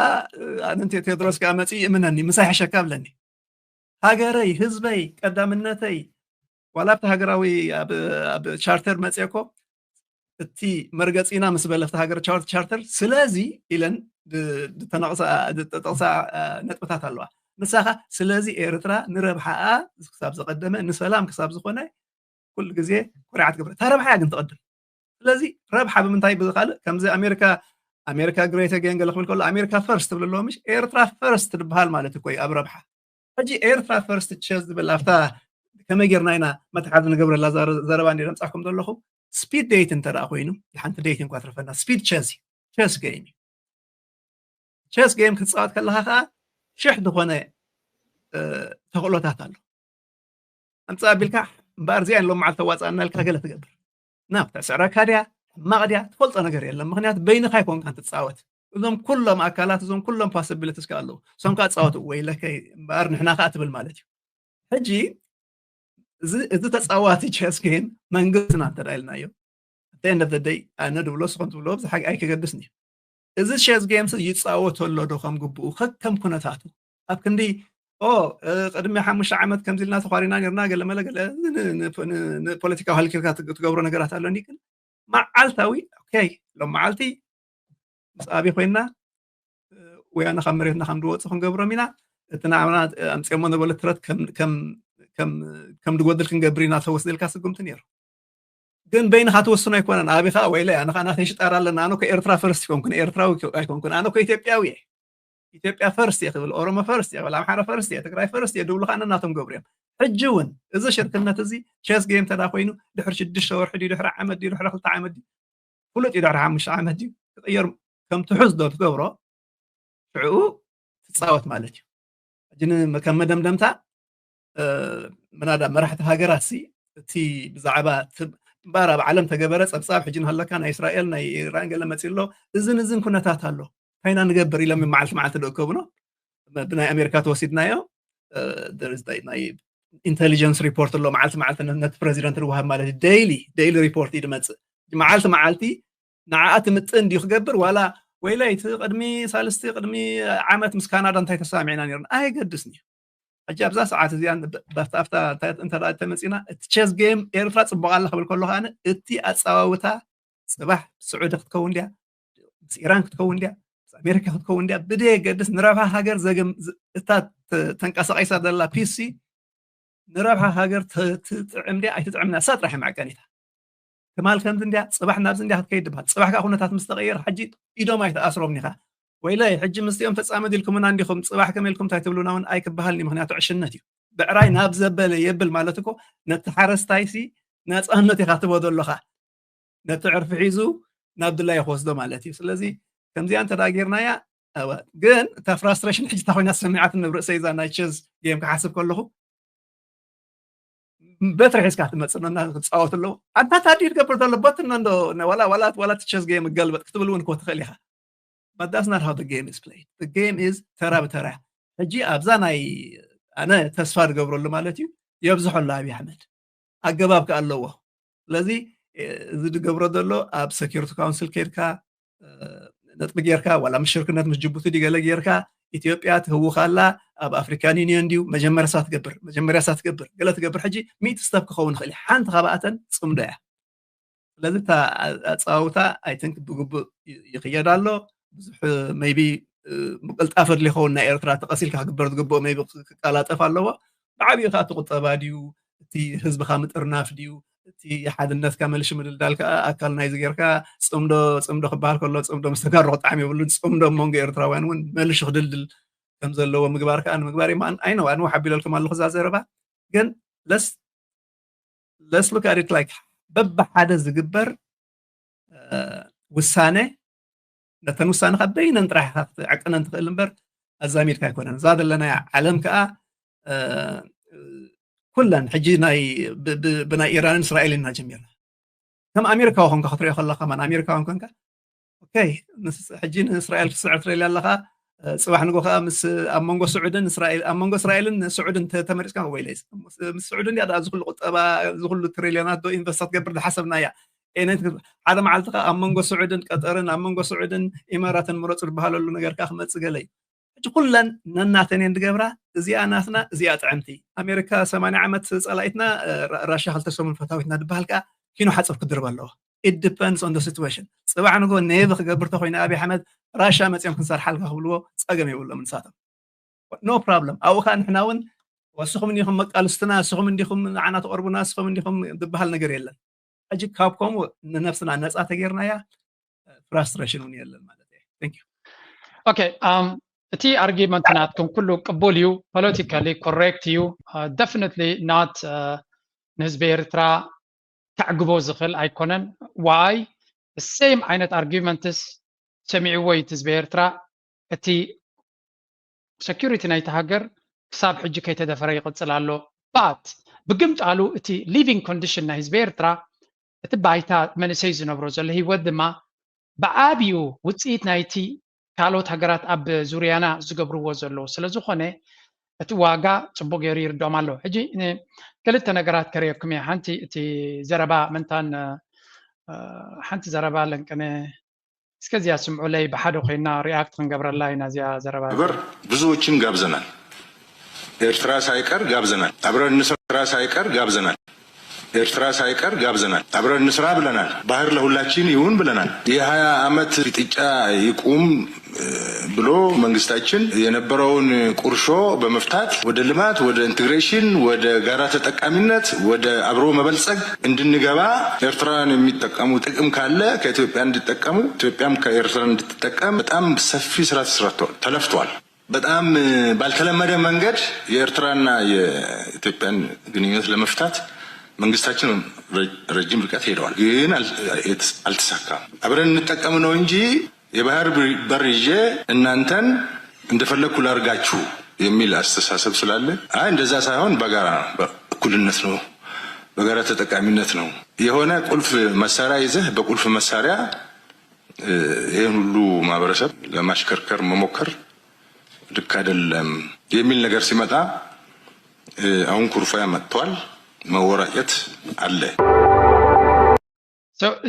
ኣነን ቴድሮስ ከዓ መፂኡ ይእምነኒ፣ ምሳይ ሕሸካ ብለኒ። ሃገረይ፣ ህዝበይ፣ ቀዳምነተይ፣ ዋላ ኣብቲ ሃገራዊ ኣብ ቻርተር መፅየ እኮ እቲ መርገፂና ምስ በለ ኣብቲ ሃገር ቻርተር፣ ስለዚ ኢለን ዝተጠቕሳ ነጥብታት ኣለዋ። ንሳኻ ስለዚ ኤርትራ ንረብሓኣ ክሳብ ዘቐደመ፣ ንሰላም ክሳብ ዝኾነ ኩሉ ግዜ ኮሪዓ ትገብር። እታ ረብሓ እያ ግን ትቐድም። ስለዚ ረብሓ ብምንታይ ብዝካልእ ከምዚ ኣሜሪካ ኣሜሪካ ግሬት ኣጌን ገለ ክብል ከሎ ኣሜሪካ ፈርስት ትብል ኣለዎ፣ ምሽ ኤርትራ ፈርስት ትበሃል ማለት እኮ እዩ ኣብ ረብሓ። ሕጂ ኤርትራ ፈርስት ቸዝ ዝብል ኣብታ ከመይ ጌርና ኢና መትሓዚ ንገብረላ ዘረባ እንዲ ዘምፃኩም ዘለኹ፣ ስፒድ ዴት እንተ ደኣ ኮይኑ ሓንቲ ዴት እንኳ ትረፈና፣ ስፒድ ቸዝ እዩ፣ ቸስ ገይም እዩ። ቸስ ገይም ክትፃወት ከለካ ከዓ ሽሕ ዝኾነ ተኽእሎታት ኣሎ። ኣምፃ ኣቢልካ እምበኣር እዚኣ ሎም መዓልቲ ተዋፃእና ኢልካ ገለ ትገብር ናብ ተስዕረካ ድያ ሕማቕ ድያ ትፈልጦ ነገር የለን። ምክንያቱ በይንካ ይኮንካ ትፃወት። እዞም ኩሎም ኣካላት እዞም ኩሎም ፖስቢሊቲስ ኣለዉ። እሶም ከዓ ፃወቱ ወይለከይ እምበኣር ንሕና ከዓ ትብል ማለት እዩ። ሕጂ እዚ ተፃዋቲ ቸስ ጌም መንግስትና እንተዳ ኢልናዮ፣ at the end of the day ኣነ ድብሎ ስኹም ትብሎ ብዙሕ ኣይከገድስን እዩ። እዚ ቸስ ጌምስ ይፃወቶ ኣሎ ዶ ከም ግብኡ ከከም ኩነታቱ ኣብ ክንዲ ኦ ቅድሚ ሓሙሽተ ዓመት ከምዚ ኢልና ተኳሪና ነርና ገለመለ ገለ ንፖለቲካዊ ሃልኪልካ ትገብሮ ነገራት ኣለኒ ግን መዓልታዊ ኦኬ ሎም መዓልቲ ምስ ኣቢ ኮይና ወያነ ካብ መሬትና ከም ድወፁ ክንገብሮም ኢና። እቲ ንዓና ኣምፅኦሞ ነበለ ትረት ከም ድጎድል ክንገብር ኢና ተወስደ ኢልካ ስጉምቲ ነይሩ። ግን በይንኻ ትወስኖ ኣይኮነን። ኣቢ ከዓ ወይለ ኣነ ከዓ ናተይ ሽጣር ኣለና። ኣነ እኮ ኤርትራ ፈርስት ኣይኮንኩን፣ ኤርትራዊ ኣይኮንኩን። ኣነ እኮ ኢትዮጵያዊ እየ። ኢትዮጵያ ፈርስት እየ ክብል፣ ኦሮሞ ፈርስት እየ ክብል፣ ኣምሓራ ፈርስት እየ፣ ትግራይ ፈርስት እየ ድብሉ ከዓ ነናቶም ገብሩ እዮም። ሕጂ እውን እዚ ሽርክነት እዚ ቸስ ጌም ተዳ ኮይኑ ድሕሪ ሽዱሽተ ወርሒ ድዩ ድሕሪ ዓመት ድዩ ድሕሪ ክልተ ዓመት ድዩ ፍሉጥ እዩ ድሕሪ ሓሙሽተ ዓመት ድዩ ክቕየር ከም ትሑዝ ዶ ትገብሮ ሽዕኡ ትፃወት ማለት እዩ። ሕጂ ከም መደምደምታ ምናዳ መራሕቲ ሃገራት ሲ እቲ ብዛዕባ እምበኣር ኣብ ዓለም ተገበረ ፀብፃብ ሕጂ ንሃለካ ናይ እስራኤል ናይ ኢራን ገለ መፂ ኣሎ እዝን እዝን ኩነታት ኣሎ ታይና ንገብር ኢሎም መዓልቲ መዓልቲ ደእከቡኖ ብናይ ኣሜሪካ ተወሲድናዮ ኢንቴሊጀንስ ሪፖርት ኣሎ መዓልቲ መዓልቲ ነቲ ፕረዚደንት ንወሃብ ማለት ዩ ዴይሊ ዴይሊ ሪፖርት እዩ ድመፅእ መዓልቲ መዓልቲ ንዓኣ ትምጥን ድዩ ክገብር ዋላ ወይለይ እቲ ቅድሚ ሳልስቲ ቅድሚ ዓመት ምስ ካናዳ እንታይ ተሰማሚዕና ነርና ኣይገድስን እዩ ሕጂ ኣብዛ ሰዓት እዚኣ ባፍታፍታ እንታይ እንተ ተመፂና እቲ ቸስ ጌም ኤርትራ ፅቡቅ ኣላ ክብል ከሎ ከዓነ እቲ ኣፀዋውታ ፅባሕ ስዑዲ ክትከውን ድያ ምስ ኢራን ክትከውን ድያ ምስ ኣሜሪካ ክትከውን ድያ ብደየገድስ ንረብሓ ሃገር ዘገም እታ ተንቀሳቂሳ ዘላ ፒሲ ንረብሓ ሃገር ትጥዕም ድያ ኣይትጥዕም እሳ ጥራሕ መዐቀኒታ ትማል ከምዚ እንድያ ፅባሕ ናብዚ እንድያ ክትከይድ ድበሃል ፅባሕ ከዓ ኩነታት ምስ ተቀየር ሕጂ ኢዶም ኣይተኣስሮም ኒካ ወይለይ ሕጂ ምስቲኦም ተፃመድ ኢልኩምና እንዲኹም ፅባሕ ከመ ኢልኩም እንታይ ትብሉና እውን ኣይክበሃልኒ ምክንያቱ ዕሽነት እዩ ብዕራይ ናብ ዘበለ የብል ማለት እኮ ነቲ ሓረስታይ ሲ ናፃነት ኢካ ትቦ ዘለካ ነቲ ዕርፊ ሒዙ ናብ ድላዮ ክወስዶ ማለት እዩ ስለዚ ከምዚኣ እንተ ጌርናያ ግን እታ ፍራስትሬሽን ሕጂ እታ ኮይና ዝሰሚዓት ንብርእሰይ እዛ ናይ ቸዝ ጌም ክሓስብ ከለኹ በትሪ ሒዝካ ትመፅእ ነና ክፃወት ኣለዎ ኣንታ ታዲ ትገብር ዘሎ በትና እንዶ ዋላ ዋላ ዋላ ቸዝ ጌም ገልበጥ ክትብል እውን እኮ ትኽእል ኢኻ but that's not how the game is played the game is ተራ ብተራ ሕጂ ኣብዛ ናይ ኣነ ተስፋ ዝገብረሉ ማለት እዩ የብዝሖ ኣሎ ኣብይ ኣሕመድ ኣገባብ ከ ኣለዎ ስለዚ እዚ ዝገብሮ ዘሎ ኣብ security council ከይድካ ነጥቢ ጌርካ ዋላ ምስ ሽርክነት ምስ ጅቡቲ ድገለ ጌርካ ኢትዮጵያ ትህውኻላ ኣብ ኣፍሪካን ዩኒየን ድዩ መጀመርያ ሳ ትገብር መጀመርያ ሳ ትገብር ገለ ትገብር ሕጂ ሚእቲ ስተብ ክኸውን ይኽእል ሓንቲ ካብኣተን ፅምዶ እያ ስለዚ ኣፀዋውታ ኣይትንክ ብግቡእ ይኽየድ ኣሎ ብዙሕ maybe ምቅልጣፍ ኣድሊ ይኸውን ናይ ኤርትራ ተቐሲልካ ክግበር ዝግብኦ maybe ክቀላጠፍ ኣለዎ ብዓብኡ ከዓ እቲ ቁጠባ ድዩ እቲ ህዝብካ ምጥርናፍ ድዩ እቲ ሓድነትካ መልሽ ምድልዳል ከዓ ኣካል ናይዚ ጌርካ ፅምዶ ፅምዶ ክበሃል ከሎ ፅምዶ ምስ ተጋሩ ክጣዕም የብሉን ፅምዶ መንጎ ኤርትራውያን እውን መልሽ ክድልድል ከም ዘለዎ ምግባር ከዓ ንምግባር እየ። ኣይ ነው ኣንወ ሓቢለልኩም ኣለኹ እዛ ዘረባ። ግን let's let's look at it like በብሓደ ዝግበር ውሳነ ነተን ውሳነ ካብ በይነን ጥራሕ ኢኻ ክትዕቅነን ትኽእል እምበር ኣዛሚድካ ኣይኮነን። እዛ ዘለናያ ዓለም ከዓ ኩለን ሕጂ ናይ ብናይ ኢራንን እስራኤልን ኢና ጀሚርና። ከም ኣሜሪካዊ ኮንካ ክትሪኦ ከለካ ማን ኣሜሪካዊ ኮንካ ኦኬ፣ ሕጂ ንእስራኤል ክትስዕር ትደሊ ኣለካ። ፅባሕ ንጎ ከዓ ኣብ መንጎ ስዑድን እስራኤል ኣብ መንጎ እስራኤልን ስዑድን ተመሪፅካ ወይለ ምስ ስዑድን ያ እዚ ኩሉ ቁጠባ እዚ ኩሉ ትሪልዮናት ዶ ኢንቨስት ክትገብር ዝሓሰብናያ ኤነት ሓደ መዓልቲ ከዓ ኣብ መንጎ ስዑድን ቀጠርን ኣብ መንጎ ስዑድን ኢማራትን ምረፁ ዝበሃለሉ ነገር ከዓ ክመፅእ ገለ እዩ። ሕጂ ኩለን ነናተን እየን ዝገብራ። እዚኣ ናትና እዚኣ ጥዕምቲ። ኣሜሪካ ሰማንያ ዓመት ፀላኢትና ራሻ ክልተ ሰሙን ፈታዊትና ዝበሃል ከዓ ኪኖ ሓፅር ክድርብ ኣለዎ። It depends on the situation። ፅባሕ ንጎ ኔቭ ክገብር ተኮይነ ኣብይ ኣሕመድ ራሻ መፅኦም ክንሰርሓልካ ክብልዎ ፀገም የብሎም ንሳቶም። No problem። ኣብኡ ከዓ ንሕና እውን ወስኹም እንዲኹም መቃልስትና፣ ንስኹም እንዲኹም ንዓና ተቐርቡና፣ ንስኹም እንዲኹም ዝበሃል ነገር የለን። ሕጂ ካብ ከምኡ ንነብስና ነፃ ተጌርናያ ፍራስትሬሽን እውን የለን ማለት እዩ። Thank you። ኦኬ እቲ ኣርጊመንት ናትኩም ኩሉ ቅቡል እዩ፣ ፖለቲካሊ ኮሬክት እዩ። Definitely not ንህዝቢ ኤርትራ ከዕግቦ ዝኽእል ኣይኮነን። ዋይ ሴም ዓይነት ኣርጊመንትስ ሰሚዕዎ እዩ ህዝቢ ኤርትራ። እቲ ሴኩሪቲ ናይቲ ሃገር ክሳብ ሕጂ ከይተደፈረ ይቕፅል ኣሎ። ባት ብግምጣሉ እቲ ሊቪንግ ኮንዲሽን ናይ ህዝቢ ኤርትራ እቲ ባይታ መንእሰይ ዝነብሮ ዘሎ ህይወት ድማ ብዓብኡ ውፅኢት ናይቲ ካልኦት ሃገራት ኣብ ዙርያና ዝገብርዎ ዘለዉ ስለዝኾነ እቲ ዋጋ ፅቡቅ ገይሩ ይርድኦም ኣሎ። ሕጂ ክልተ ነገራት ከርእየኩም እየ። ሓንቲ እቲ ዘረባ መንታን ሓንቲ ዘረባ ለንቅነ እስከዚያ ስምዑለይ ብሓደ ኮይና ሪኣክት ክንገብረላ ኢና እዚኣ ዘረባ እበር ብዙዎችን ጋብዘናል። ኤርትራ ሳይቀር ጋብዘናል። አብረን እንስራ ሳይቀር ጋብዘናል። ኤርትራ ሳይቀር ጋብዘናል። አብረን እንስራ ብለናል። ባህር ለሁላችን ይሁን ብለናል። የሀያ ዓመት ፍጥጫ ይቁም ብሎ መንግስታችን የነበረውን ቁርሾ በመፍታት ወደ ልማት፣ ወደ ኢንቴግሬሽን፣ ወደ ጋራ ተጠቃሚነት፣ ወደ አብሮ መበልጸግ እንድንገባ ኤርትራውያን የሚጠቀሙ ጥቅም ካለ ከኢትዮጵያ እንዲጠቀሙ ኢትዮጵያም ከኤርትራ እንድትጠቀም በጣም ሰፊ ስራ ተሰርቷል፣ ተለፍቷል። በጣም ባልተለመደ መንገድ የኤርትራና የኢትዮጵያን ግንኙነት ለመፍታት መንግስታችን ረጅም ርቀት ሄደዋል፣ ግን አልተሳካም። አብረን እንጠቀም ነው እንጂ የባህር በር ይዤ እናንተን እንደፈለግኩ ላርጋችሁ የሚል አስተሳሰብ ስላለ አይ እንደዛ ሳይሆን በጋራ እኩልነት ነው፣ በጋራ ተጠቃሚነት ነው። የሆነ ቁልፍ መሳሪያ ይዘህ በቁልፍ መሳሪያ ይህን ሁሉ ማህበረሰብ ለማሽከርከር መሞከር ልክ አይደለም የሚል ነገር ሲመጣ አሁን ኩርፊያ መጥቷል። መወራጨት አለ።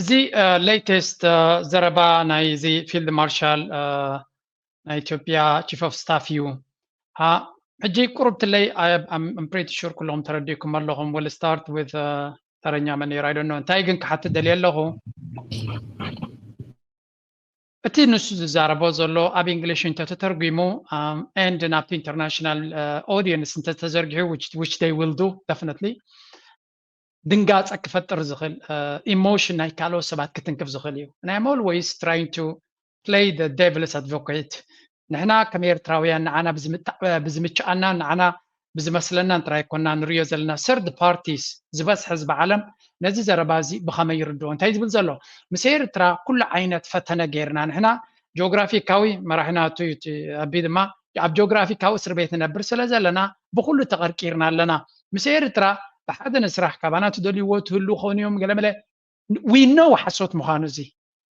እዚ ሌተስት ዘረባ ናይ እዚ ፊልድ ማርሻል ናይ ኢትዮጵያ ቺፍ ኦፍ ስታፍ እዩ። ሕጂ ቁሩብ ትለይ ፕሪቲ ሹር ኩለኹም ተረዲእኩም ኣለኹም። We'll start with ተረኛ መን ነይሩ ኣይደኖ። እንታይ ግን ክሓትት ደልየ ኣለኹ እቲ ንሱ ዝዛረቦ ዘሎ ኣብ እንግሊሽ እንተተተርጒሙ and ናብቲ ኢንተርናሽናል ኦዲየንስ እንተተዘርጊሑ which they will do definitely ድንጋፀ ክፈጥር ዝኽእል ኢሞሽን ናይ ካልኦት ሰባት ክትንክፍ ዝኽእል እዩ። And I'm always trying to play the devil's advocate። ንሕና ከም ኤርትራውያን ንዓና ብዝምችኣና ንዓና ብዝመስለናን ጥራይ ኮና ንሪኦ ዘለና ሰርድ ፓርቲስ ዝበዝሐ ህዝቢ ዓለም ነዚ ዘረባ እዚ ብኸመይ ይርድኦ እንታይ ዝብል ዘሎ ምስ ኤርትራ ኩሉ ዓይነት ፈተነ ገይርና ንሕና ጂኦግራፊካዊ መራሒና እቱ እዩ እቲ ኣቢ ድማ ኣብ ጂኦግራፊካዊ እስር ቤት ንነብር ስለ ዘለና ብኩሉ ተቐርቂርና ኣለና ምስ ኤርትራ ብሓደ ንስራሕ ካባና ትደልይዎ ትህሉ ኸውን እዮም ገለመለ we know ሓሶት ምዃኑ እዚ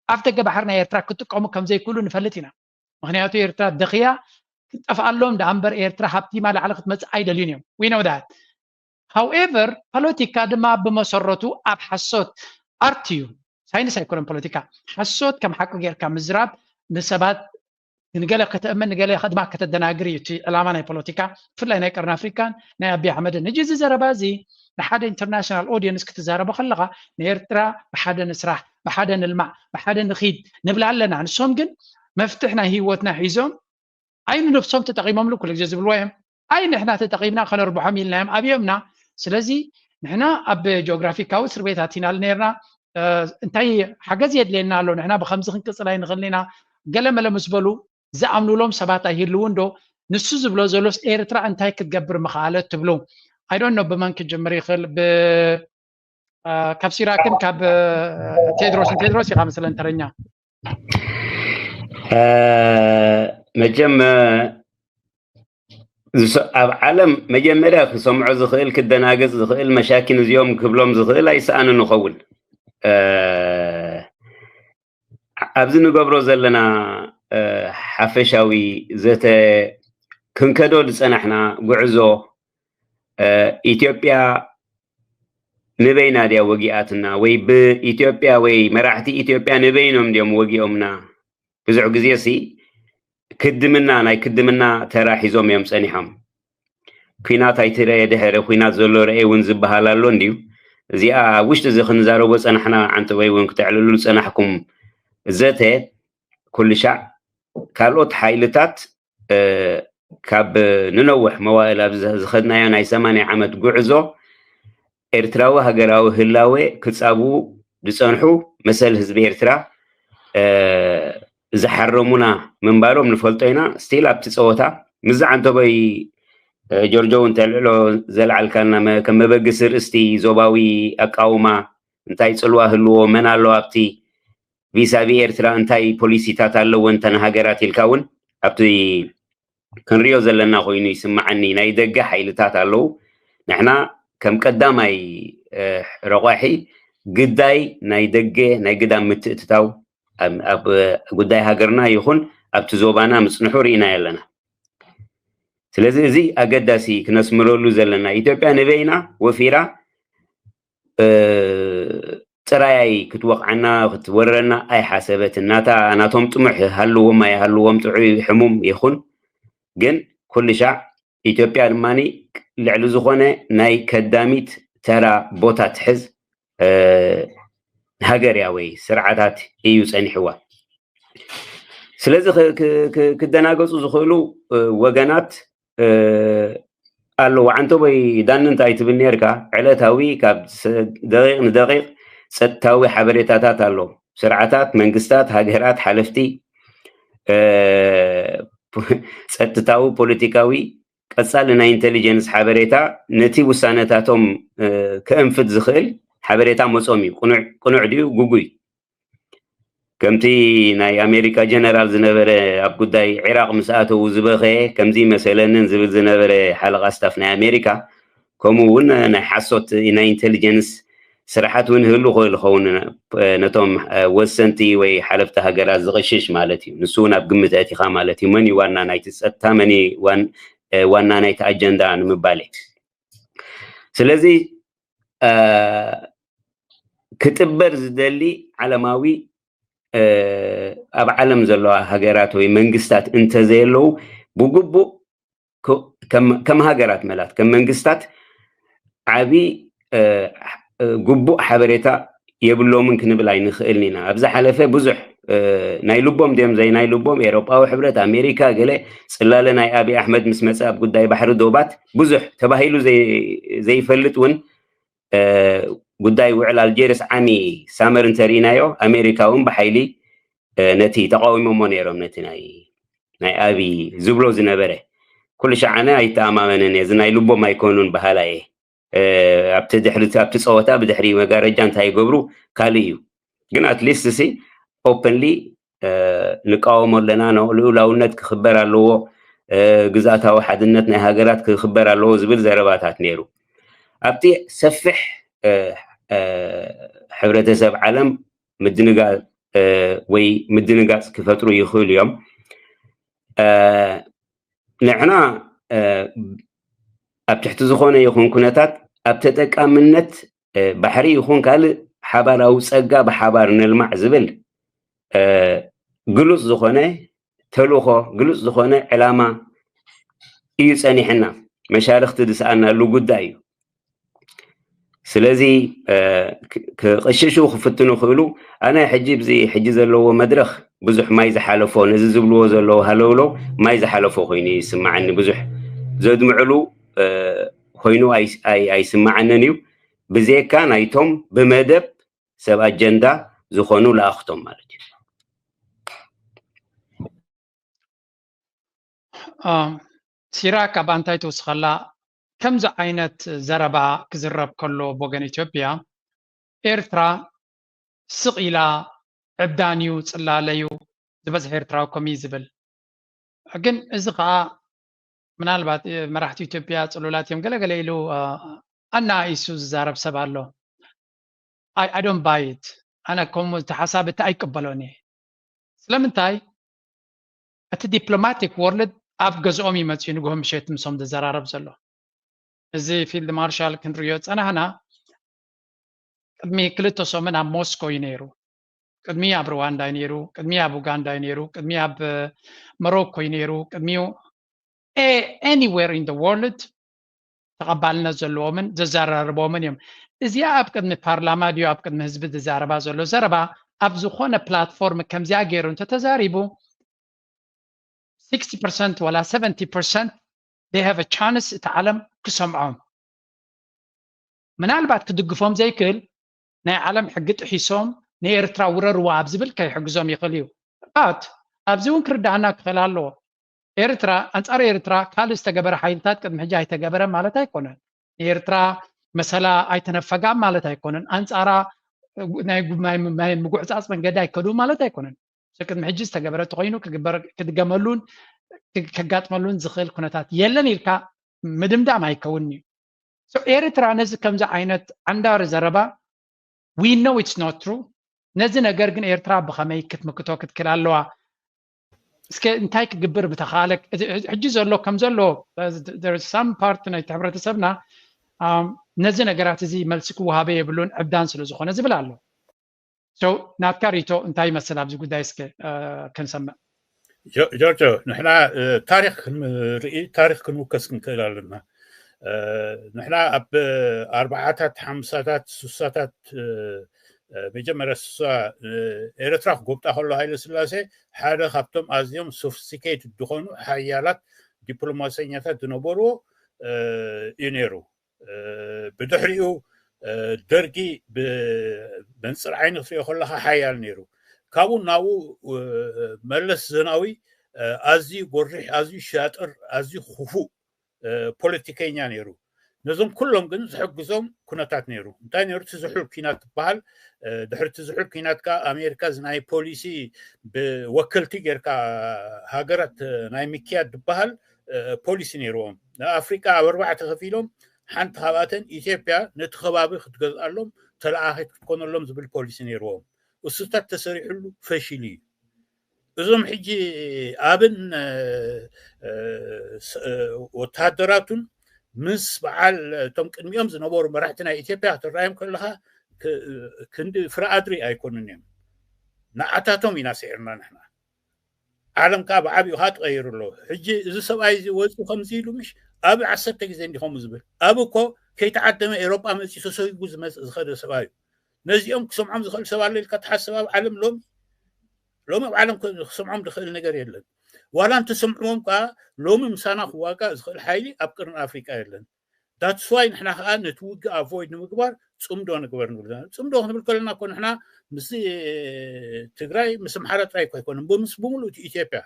ኣብ ደገ ባሕሪ ናይ ኤርትራ ክጥቀሙ ከም ዘይክእሉ ንፈልጥ ኢና ምክንያቱ ኤርትራ ደኽያ ክትጠፍኣሎም ደኣ እምበር ኤርትራ ሃብቲማ ላዕሊ ክትመፅእ ኣይደልዩን እዮም we know that however ፖለቲካ ድማ ብመሰረቱ ኣብ ሓሶት ኣርት እዩ ሳይንስ ኣይኮነን ፖለቲካ ሓሶት ከም ሓቂ ጌርካ ምዝራብ ንሰባት ንገለ ከተእምን ንገለ ድማ ከተደናግር እዩ እቲ ዕላማ ናይ ፖለቲካ ብፍላይ ናይ ቀርኒ ኣፍሪካን ናይ ኣቢ ኣሕመድን ሕጂ እዚ ዘረባ እዚ ንሓደ ኢንተርናሽናል ኦዲየንስ ክትዛረቦ ከለካ ንኤርትራ ብሓደ ንስራሕ ብሓደ ንልማዕ ብሓደ ንኺድ ንብላ ኣለና ንሶም ግን መፍትሕ ናይ ህይወትና ሒዞም ኣይ ንነብሶም ተጠቂሞምሉ ኩሉ ግዜ ዝብልዎ እዮም ኣይ ንሕና ተጠቂምና ከነርብሖም ኢልናዮም ኣብዮምና ስለዚ ንሕና ኣብ ጂኦግራፊካዊ እስር ቤት ኣቲናሉ ነርና እንታይ ሓገዝ የድልየና ኣሎ ንሕና ብከምዚ ክንቅፅል ኣይንኽእልን ኢና ገለ መለ ምስ በሉ ዝኣምኑሎም ሰባት ኣይህልውን ዶ ንሱ ዝብሎ ዘሎስ ኤርትራ እንታይ ክትገብር ምኽኣለት ትብሉ? I don't know ብመን ክጅምር ይኽእል? ብ ካብ ሲራክን ካብ ቴድሮስን። ቴድሮስ ኢኻ መሰለን ተረኛ። መቸም ኣብ ዓለም መጀመርያ ክሰምዖ ዝኽእል ክደናገጽ ዝኽእል መሻኪን እዚኦም ክብሎም ዝኽእል ኣይሰኣንን ይኸውን። ኣብዚ ንገብሮ ዘለና ሓፈሻዊ ዘተ ክንከዶ ዝጸናሕና ጉዕዞ ኢትዮጵያ ንበይና ድያ ወጊኣትና ወይ ብኢትዮጵያ ወይ መራሕቲ ኢትዮጵያ ንበይኖም ድዮም ወጊኦምና? ብዙሕ ግዜ ሲ ክድምና ናይ ክድምና ተራ ሒዞም እዮም ጸኒሖም። ኲናት ኣይትረየ ድሕሪ ኲናት ዘሎ ረኤ እውን ዝበሃል ኣሎ እንድዩ። እዚኣ ኣብ ውሽጢ እዚ ክንዛረቦ ጸናሕና ዓንጥበይ እውን ክተዕልሉ ጸናሕኩም ዘተ ኩልሻዕ ካልኦት ሓይልታት ካብ ንነውሕ መዋእል ኣብ ዝኸድናዮ ናይ ሰማንያ ዓመት ጉዕዞ ኤርትራዊ ሃገራዊ ህላዌ ክጻብኡ ዝጸንሑ መሰል ህዝቢ ኤርትራ ዝሓረሙና ምንባሮም ንፈልጦ ኢና። ስቲል ኣብቲ ጸወታ ምዛ ዓንተቦይ ጆርጆ እውን ተልዕሎ ዘልዓልካልና ከም መበግሲ ርእስቲ ዞባዊ ኣቃውማ እንታይ ጽልዋ ህልዎ መን ኣሎ ኣብቲ ቪሳቪ ኤርትራ እንታይ ፖሊሲታት ኣለዎ እንተን ሃገራት ኢልካ እውን ኣብቲ ክንሪኦ ዘለና ኮይኑ ይስምዓኒ። ናይ ደገ ሓይልታት ኣለዉ። ንሕና ከም ቀዳማይ ረቋሒ ግዳይ ናይ ደገ ናይ ግዳም ምትእትታው ኣብ ጉዳይ ሃገርና ይኹን ኣብቲ ዞባና ምጽንሑ ርኢናዮ ኣለና። ስለዚ እዚ ኣገዳሲ ክነስምረሉ ዘለና ኢትዮጵያ ንበይና ወፊራ ጥራይ ክትወቕዓና ክትወረና ኣይሓሰበትን። ናታ ናቶም ጥሙሕ ሃልዎም ኣይሃልዎም ጥዑይ ሕሙም ይኹን ግን ኩሉ ሻዕ ኢትዮጵያ ድማ ልዕሊ ዝኾነ ናይ ከዳሚት ተራ ቦታ ትሕዝ ሃገር እያ ወይ ስርዓታት እዩ ጸኒሕዋ። ስለዚ ክደናገጹ ዝኽእሉ ወገናት ኣለዉ። ዓንተቦይ ዳኒ እንታይ ትብል ነርካ? ዕለታዊ ካብ ደቂቕ ንደቂቕ ጸጥታዊ ሓበሬታታት ኣሎ። ስርዓታት፣ መንግስታት፣ ሃገራት፣ ሓለፍቲ ጸጥታዊ፣ ፖለቲካዊ ቀጻሊ ናይ ኢንቴሊጀንስ ሓበሬታ ነቲ ውሳነታቶም ከእንፍት ዝኽእል ሓበሬታ መጾም እዩ። ቅኑዕ ድዩ ግጉይ? ከምቲ ናይ ኣሜሪካ ጀነራል ዝነበረ ኣብ ጉዳይ ዒራቕ ምስ ኣተዉ ዝበኸየ ከምዚ መሰለንን ዝብል ዝነበረ ሓለቓ ስታፍ ናይ ኣሜሪካ፣ ከምኡ እውን ናይ ሓሶት ናይ ኢንቴሊጀንስ ስራሓት እውን ህሉ ክእል ኸውን ነቶም ወሰንቲ ወይ ሓለፍቲ ሃገራት ዝቕሽሽ ማለት እዩ። ንሱ እውን ኣብ ግምት ኣእቲኻ ማለት እዩ። መን እዩ ዋና ናይቲ ጸጥታ፣ መን እዩ ዋና ናይቲ ኣጀንዳ ንምባል እዩ። ስለዚ ክጥበር ዝደሊ ዓለማዊ ኣብ ዓለም ዘለዋ ሃገራት ወይ መንግስታት እንተዘየለዉ ብግቡእ ከም ሃገራት መላት ከም መንግስታት ዓቢ ግቡእ ሓበሬታ የብሎምን ክንብል ኣይንኽእልን ኢና። ኣብ ዝሓለፈ ብዙሕ ናይ ልቦም ድዮም ዘይ ናይ ልቦም ኤሮጳዊ ሕብረት ኣሜሪካ ገለ ጽላለ ናይ ኣብይ ኣሕመድ ምስ መጸ ኣብ ጉዳይ ባሕሪ ዶባት ብዙሕ ተባሂሉ ዘይፈልጥ እውን ጉዳይ ውዕል ኣልጀርስ ዓሚ ሳመር እንተርኢናዮ ኣሜሪካ እውን ብሓይሊ ነቲ ተቃዊሞሞ ነይሮም ነቲ ናይ ናይ ኣብይ ዝብሎ ዝነበረ ኩሉ ሻዓነ ኣይተኣማመንን እየ። እዚ ናይ ልቦም ኣይኮኑን በሃላ እየ። ኣብቲ ድሕሪ ኣብቲ ጸወታ ብድሕሪ መጋረጃ እንታይ ይገብሩ ካልእ እዩ። ግን ኣትሊስት ሲ ኦፕንሊ ንቃወሞ ኣለና። ልኡላውነት ክኽበር ኣለዎ፣ ግዝኣታዊ ሓድነት ናይ ሃገራት ክኽበር ኣለዎ ዝብል ዘረባታት ነይሩ። ኣብቲ ሰፊሕ ሕብረተሰብ ዓለም ምድንጋጽ ወይ ምድንጋጽ ክፈጥሩ ይኽእሉ እዮም። ንሕና ኣብ ትሕቲ ዝኾነ ይኹን ኩነታት ኣብ ተጠቃምነት ባሕሪ ይኹን ካልእ ሓባራዊ ጸጋ ብሓባር ነልማዕ ዝብል ግሉጽ ዝኾነ ተልእኾ፣ ግሉጽ ዝኾነ ዕላማ እዩ ጸኒሕና። መሻርኽቲ ዝሰኣናሉ ጉዳይ እዩ። ስለዚ ክቕሽሹ ክፍትኑ ክእሉ ኣነ ሕጂ ብዚ ሕጂ ዘለዎ መድረኽ ብዙሕ ማይ ዝሓለፎ ነዚ ዝብልዎ ዘለዉ ሃለውለው ማይ ዝሓለፎ ኮይኑ ይስምዓኒ። ብዙሕ ዘድምዕሉ ኮይኑ ኣይስምዓንን እዩ። ብዜካ ናይቶም ብመደብ ሰብ ኣጀንዳ ዝኾኑ ለኣኽቶም ማለት እዩ። ሲራክ ኣብ ኣንታይ ትውስኸላ? ከምዚ ዓይነት ዘረባ ክዝረብ ከሎ ብወገን ኢትዮጵያ፣ ኤርትራ ስቕ ኢላ ዕብዳን እዩ፣ ጽላለ እዩ፣ ዝበዝሐ ኤርትራዊ ከምኡ እዩ ዝብል። ግን እዚ ኸኣ ምናልባት መራሕቲ ኢትዮጵያ ጽሉላት እዮም ገለገለ ኢሉ ኣናኢሱ ዝዛረብ ሰብ ኣሎ። I don't buy it። ኣነ ከምኡ ተሓሳብ እቲ ኣይቅበሎን እየ። ስለምንታይ? እቲ ዲፕሎማቲክ ወርልድ ኣብ ገዝኦም እዩ መፅዩ ንግሆ ምሸት ምሶም ዝዘራረብ ዘሎ። እዚ ፊልድ ማርሻል ክንሪኦ ጸናህና ቅድሚ ክልተ ሰሙን ኣብ ሞስኮ እዩ ነይሩ። ቅድሚ ኣብ ሩዋንዳ እዩ ነይሩ፣ ቅድሚ ኣብ ኡጋንዳ እዩ ነይሩ፣ ቅድሚ ኣብ መሮኮ እዩ ነይሩ፣ ቅድሚኡ anywhere in the world ተቐባልነት ዘለዎምን ዘዘራርቦምን እዮም። እዚኣ ኣብ ቅድሚ ፓርላማ ድዩ ኣብ ቅድሚ ህዝቢ ዝዛረባ ዘሎ ዘረባ ኣብ ዝኾነ ፕላትፎርም ከምዚኣ ገይሩ እንተተዛሪቡ sixty percent ወላ seventy percent they have a chance እቲ ዓለም ክሰምዖም። ምናልባት ክድግፎም ዘይክእል ናይ ዓለም ሕጊ ጥሒሶም ንኤርትራ ውረርዋ ኣብ ዝብል ከይሕግዞም ይኽእል እዩ። ባት ኣብዚ እውን ክርዳኣና ክኽእል ኣለዎ። ኤርትራ ኣንጻር ኤርትራ ካልእ ዝተገበረ ሓይልታት ቅድሚ ሕጂ ኣይተገበረ ማለት ኣይኮነን። ንኤርትራ መሰላ ኣይተነፈጋ ማለት ኣይኮነን። ኣንጻራ ናይ ምጉዕጻጽ መንገዲ ኣይከዱ ማለት ኣይኮነን። ቅድሚ ሕጂ ዝተገበረ ተኮይኑ ክግበር ክድገመሉን ከጋጥመሉን ዝኽእል ኩነታት የለን ኢልካ ምድምዳም ኣይከውን'ዩ። ኤርትራ ነዚ ከምዚ ዓይነት ዓንዳሪ ዘረባ we know it's not true። ነዚ ነገር ግን ኤርትራ ብኸመይ ክትምክቶ ክትክል ኣለዋ? እስከ እንታይ ክግብር ብተኻለ? ሕጂ ዘሎ ከም ዘሎ some part ናይቲ ሕብረተሰብና ነዚ ነገራት እዚ መልሲ ክወሃበ የብሉን ዕብዳን ስለ ዝኾነ ዝብል ኣሎ። ናትካ ሪቶ እንታይ ይመስል ኣብዚ ጉዳይ እስከ ክንሰምዕ። ጆርጆ፣ ንሕና ታሪክ ክንርኢ፣ ታሪክ ክንውከስ ክንክእል ኣለና። ንሕና ኣብ ኣርባዓታት ሓምሳታት ሱሳታት መጀመርያ ሱሳ ኤርትራ ክጎብጣ ከሎ ሃይለ ስላሴ ሓደ ካብቶም ኣዝዮም ሶፊስቲኬትድ ዝኾኑ ሓያላት ዲፕሎማሰኛታት ዝነበርዎ እዩ ነይሩ። ብድሕሪኡ ደርጊ ብመንፅር ዓይኒ ክትሪኦ ከለካ ሓያል ነይሩ። ካብኡ ናብኡ መለስ ዘናዊ ኣዝዩ ጎሪሕ፣ ኣዝዩ ሻጥር፣ ኣዝዩ ክፉእ ፖለቲከኛ ነይሩ። ነዞም ኩሎም ግን ዝሕግዞም ኩነታት ነይሩ። እንታይ ነይሩ? እቲ ዝሑል ኲናት ትበሃል። ድሕሪ እቲ ዝሑል ኲናት ከዓ ኣሜሪካ ናይ ፖሊሲ ብወከልቲ ጌርካ ሃገራት ናይ ምክያድ ዝበሃል ፖሊሲ ነይርዎም። ንኣፍሪቃ ኣብ ኣርባዕተ ከፊሎም ሓንቲ ካብኣተን ኢትዮጵያ ነቲ ከባቢ ክትገዝኣሎም ተለኣኺት ክትኮነሎም ዝብል ፖሊሲ ነይርዎም። እሱታት ተሰሪሕሉ ፈሺሉ እዩ። እዞም ሕጂ ኣብን ወታደራቱን ምስ በዓል እቶም ቅድሚኦም ዝነበሩ መራሕቲ ናይ ኢትዮጵያ ክትረኣዮም ከለካ ክንዲ ፍረ ኣድሪ ኣይኮኑን እዮም። ንዓታቶም ኢና ስዒርና ንሕና። ዓለም ከዓ ብዓብኡ ከዓ ተቐይሩ ኣሎ። ሕጂ እዚ ሰብኣይ እዚ ወፂኡ ከምዚ ኢሉ ምሽ ኣብ ዓሰርተ ግዜ እንዲኸምኡ ዝብል ኣብ እኮ ከይተዓደመ ኤሮጳ መፂኡ ተሰጉጉ ዝመፅእ ዝኸደ ሰብኣይ እዩ። ነዚኦም ክሰምዖም ዝኽእል ሰብ ኣሎ ኢልካ ትሓስብ ኣብ ዓለም ሎሚ? ሎሚ ኣብ ዓለም ክሰምዖም ዝኽእል ነገር የለን። ዋላ እንተሰምዕዎም ከዓ ሎሚ ምሳና ክዋጋእ ዝኽእል ሓይሊ ኣብ ቅርን ኣፍሪቃ የለን። That's why ንሕና ከዓ ነቲ ውግእ avoid ንምግባር ፅምዶ ንግበር ንብል ዘለና። ፅምዶ ክንብል ከለና እኮ ንሕና ምስ ትግራይ ምስ ኣምሓራ ጥራይ እኮ ኣይኮነን፣ ብምስ ብምሉእ እቲ ኢትዮጵያ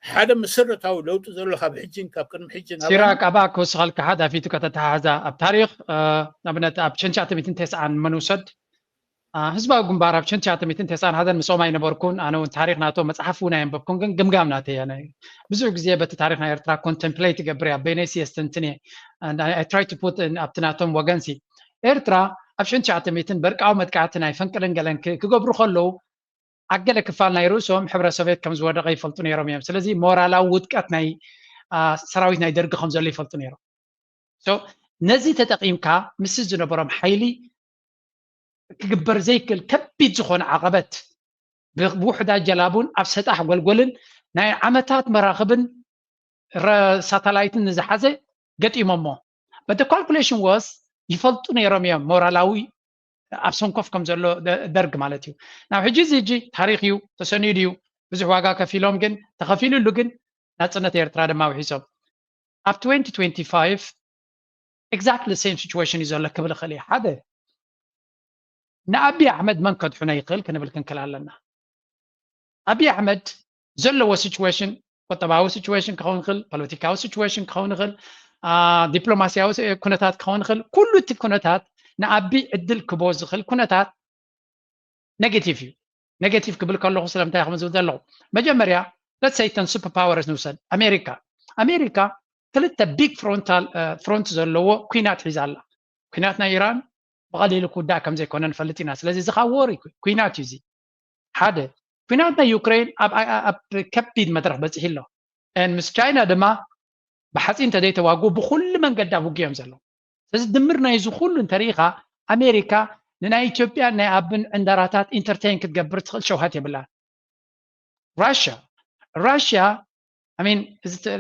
ሓደ መሰረታዊ ለውጢ ዘሎ ካብ ሕጅን ካብ ቅድሚ ሕጅን ሲራክ ኣባኣ ክወስኸልካ ሓደ ኣፊቱ ከተተሓሕዛ ኣብ ታሪክ ንኣብነት ኣብ ሸንሻተ ሚትን ተስዓን መንውሰድ ህዝባዊ ግንባር ኣብ ሸንሻተ ሚትን ተስዓን ሓደን ምስኦም ኣይነበርኩን። ኣነ እውን ታሪክ ናቶም መፅሓፍ እውን ኣየንበብኩን፣ ግን ግምጋም ናተይ ኣነ ብዙሕ ግዜ በቲ ታሪክ ናይ ኤርትራ ኮንተምፕሌት ይገብር እያ በይነይሲ የስተንትን እየ። I try to put ኣብቲ ናቶም ወገንሲ ኤርትራ ኣብ ሸንሻተ ሚትን በርቃዊ መጥቃዕቲ ናይ ፈንቅልን ገለን ክገብሩ ከለዉ ኣብ ገለ ክፋል ናይ ርእሶም ሕብረ ሶቬት ከም ዝወደቐ ይፈልጡ ነይሮም እዮም። ስለዚ ሞራላዊ ውድቀት ናይ ሰራዊት ናይ ደርጊ ከም ዘሎ ይፈልጡ ነይሮም። ነዚ ተጠቒምካ ምስ ዝነበሮም ሓይሊ ክግበር ዘይክእል ከቢድ ዝኾነ ዓቐበት ብውሕዳት ጀላቡን ኣብ ሰጣሕ ጎልጎልን ናይ ዓመታት መራኽብን ሳተላይትን ንዝሓዘ ገጢሞሞ። But the calculation was ይፈልጡ ነይሮም እዮም ሞራላዊ ኣብ ሰንኮፍ ከም ዘሎ ደርግ ማለት እዩ። ናብ ሕጂ እዚ ሕጂ ታሪክ እዩ ተሰኒዱ እዩ ብዙሕ ዋጋ ከፊሎም ግን ተኸፊሉሉ ግን ናፅነት ኤርትራ ድማ ውሒሶም ኣብ twenty twenty-five exactly same situation እዩ ዘሎ ክብል እኽእል እየ። ሓደ ንኣቢ ኣሕመድ መን ከድሕኖ ይኽእል ክንብል ክንክል ኣለና። ኣቢ ኣሕመድ ዘለዎ situation ቁጠባዊ situation ክኸውን ይኽእል፣ ፖለቲካዊ situation ክኸውን ይኽእል፣ ዲፕሎማስያዊ ኩነታት ክኸውን ይኽእል። ኩሉ እቲ ኩነታት ንኣቢ ዕድል ክቦ ዝኽእል ኩነታት ኔጌቲቭ እዩ። ኔጌቲቭ ክብል ከለኹ ስለምንታይ ከም ዝብል ዘለኹ፣ መጀመርያ let's say እተን super powers ንውሰድ። ኣሜሪካ ኣሜሪካ ክልተ ቢግ ፍሮንታል ፍሮንት ዘለዎ ኩናት ሒዛ ኣላ። ኩናት ናይ ኢራን ብቐሊሉ ክውዳእ ከም ዘይኮነ ንፈልጥ ኢና። ስለዚ እዚ ካብ ወር ኩናት እዩ። እዚ ሓደ ኩናት ናይ ዩክሬን ኣብ ከቢድ መድረኽ በፂሑ ኣሎ። ምስ ቻይና ድማ ብሓፂን እንተዘይተዋጉ ብኩሉ መንገዲ ኣብ ውግእ እዮም ዘለዉ። ስለዚ ድምር ናይዚ ኩሉ እንተሪኢኻ ኣሜሪካ ንናይ ኢትዮጵያ ናይ ኣብን ዕንደራታት ኢንተርቴን ክትገብር ትኽእል ሸውሃት የብላን። ራሽያ ራሽያ ሚን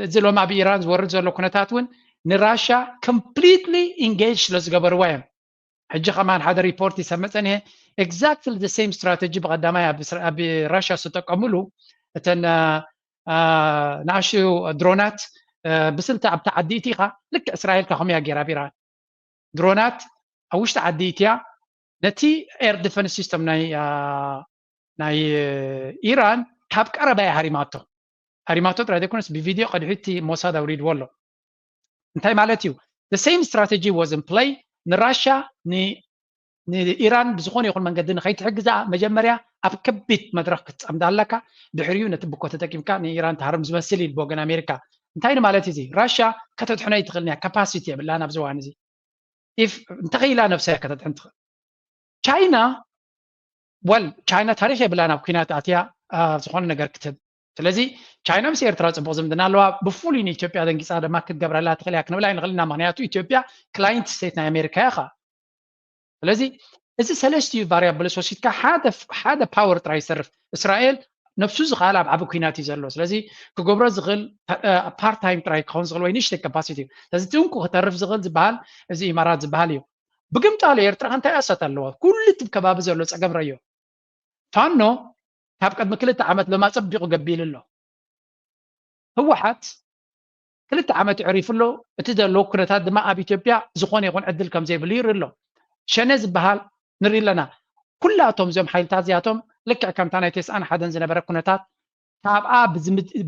እዚ ሎሚ ኣብ ኢራን ዝወርድ ዘሎ ኩነታት እውን ንራሽያ ኮምፕሊትሊ ኢንጌጅ ስለ ዝገበርዋ እዮም። ሕጂ ከማን ሓደ ሪፖርት ይሰምዕ ፀኒሐ። ኤግዛክትሊ the same strategy ብቐዳማይ ኣብ ራሽያ ዝተጠቀሙሉ እተን ንኣሽቱ ድሮናት ብስልቲ ኣብቲ ዓዲ እቲኻ ልክዕ እስራኤል ካኹም እያ ገይራ ኣብ ኢራን ድሮናት ኣብ ውሽጢ ዓዲ ኢትያ ነቲ ኤር ዲፈንስ ሲስተም ናይ ናይ ኢራን ካብ ቀረባ እያ ሃሪማቶ። ሃሪማቶ ጥራይ ዘይኮነስ ብቪድዮ ቀድሒቲ ሞሳድ ኣውሪድዎ ኣሎ። እንታይ ማለት እዩ? Same strategy was in play። ንራሻ ንኢራን ብዝኾነ ይኹን መንገዲ ንኸይትሕግዛ መጀመርያ ኣብ ከቢድ መድረኽ ክትፀምዳ ኣለካ። ድሕሪኡ ነቲ ብኮ ተጠቂምካ ንኢራን ትሃርም ዝመስል ኢል ብወገን ኣሜሪካ። እንታይ ንማለት እዚ? ራሻ ከተድሕኖ ይትኽእል እያ፣ ካፓሲቲ የብላን ኣብዚ እዋን እዚ። ኢፍ እንተኸኢላ ነብሳ እያ ከተድሕን ትኽእል። ቻይና ወል ቻይና ታሪክ የብላን ኣብ ኩናት ኣትያ ዝኾነ ነገር ክትህብ። ስለዚ ቻይና ምስ ኤርትራ ፅቡቅ ዝምድና ኣለዋ። ብፍሉይ ንኢትዮጵያ ደንጊፃ ድማ ክትገብረላ ትኽእል እያ ክንብላ ኣይንኽእል ኢና። ምክንያቱ ኢትዮጵያ ክላይንት ስቴት ናይ ኣሜሪካ እያ ኸዓ። ስለዚ እዚ ሰለስቲኡ ቫሪያብልስ ወሲድካ ሓደ ፓወር ጥራይ ይሰርፍ። እስራኤል ነብሱ ዝኽኣል ኣብ ዓቢ ኩናት እዩ ዘሎ። ስለዚ ክገብሮ ዝኽእል ፓርት ታይም ጥራይ ክኸውን ዝኽእል ወይ ንእሽተይ ካፓሲቲ እዩ። ስለዚ እቲ እንኩ ክተርፍ ዝኽእል ዝበሃል እዚ ኢማራት ዝበሃል እዩ። ብግምጣሉ ኤርትራ እንታይ ኣሳት ኣለዋ? ኩሉ እቲ ከባቢ ዘሎ ጸገም ረዮ። ፋኖ ካብ ቅድሚ ክልተ ዓመት ሎም ኣጸቢቑ ገቢሉ ኣሎ። ህወሓት ክልተ ዓመት የዕሪፉ ኣሎ። እቲ ዘሎ ኩነታት ድማ ኣብ ኢትዮጵያ ዝኾነ ይኹን ዕድል ከም ዘይብሉ ይርኢ ኣሎ። ሸነ ዝበሃል ንርኢ ኣለና። ኩላቶም እዚኦም ሓይልታት እዚኣቶም ልክዕ ከምታ ናይ ተስዓን ሓደን ዝነበረ ኩነታት ካብኣ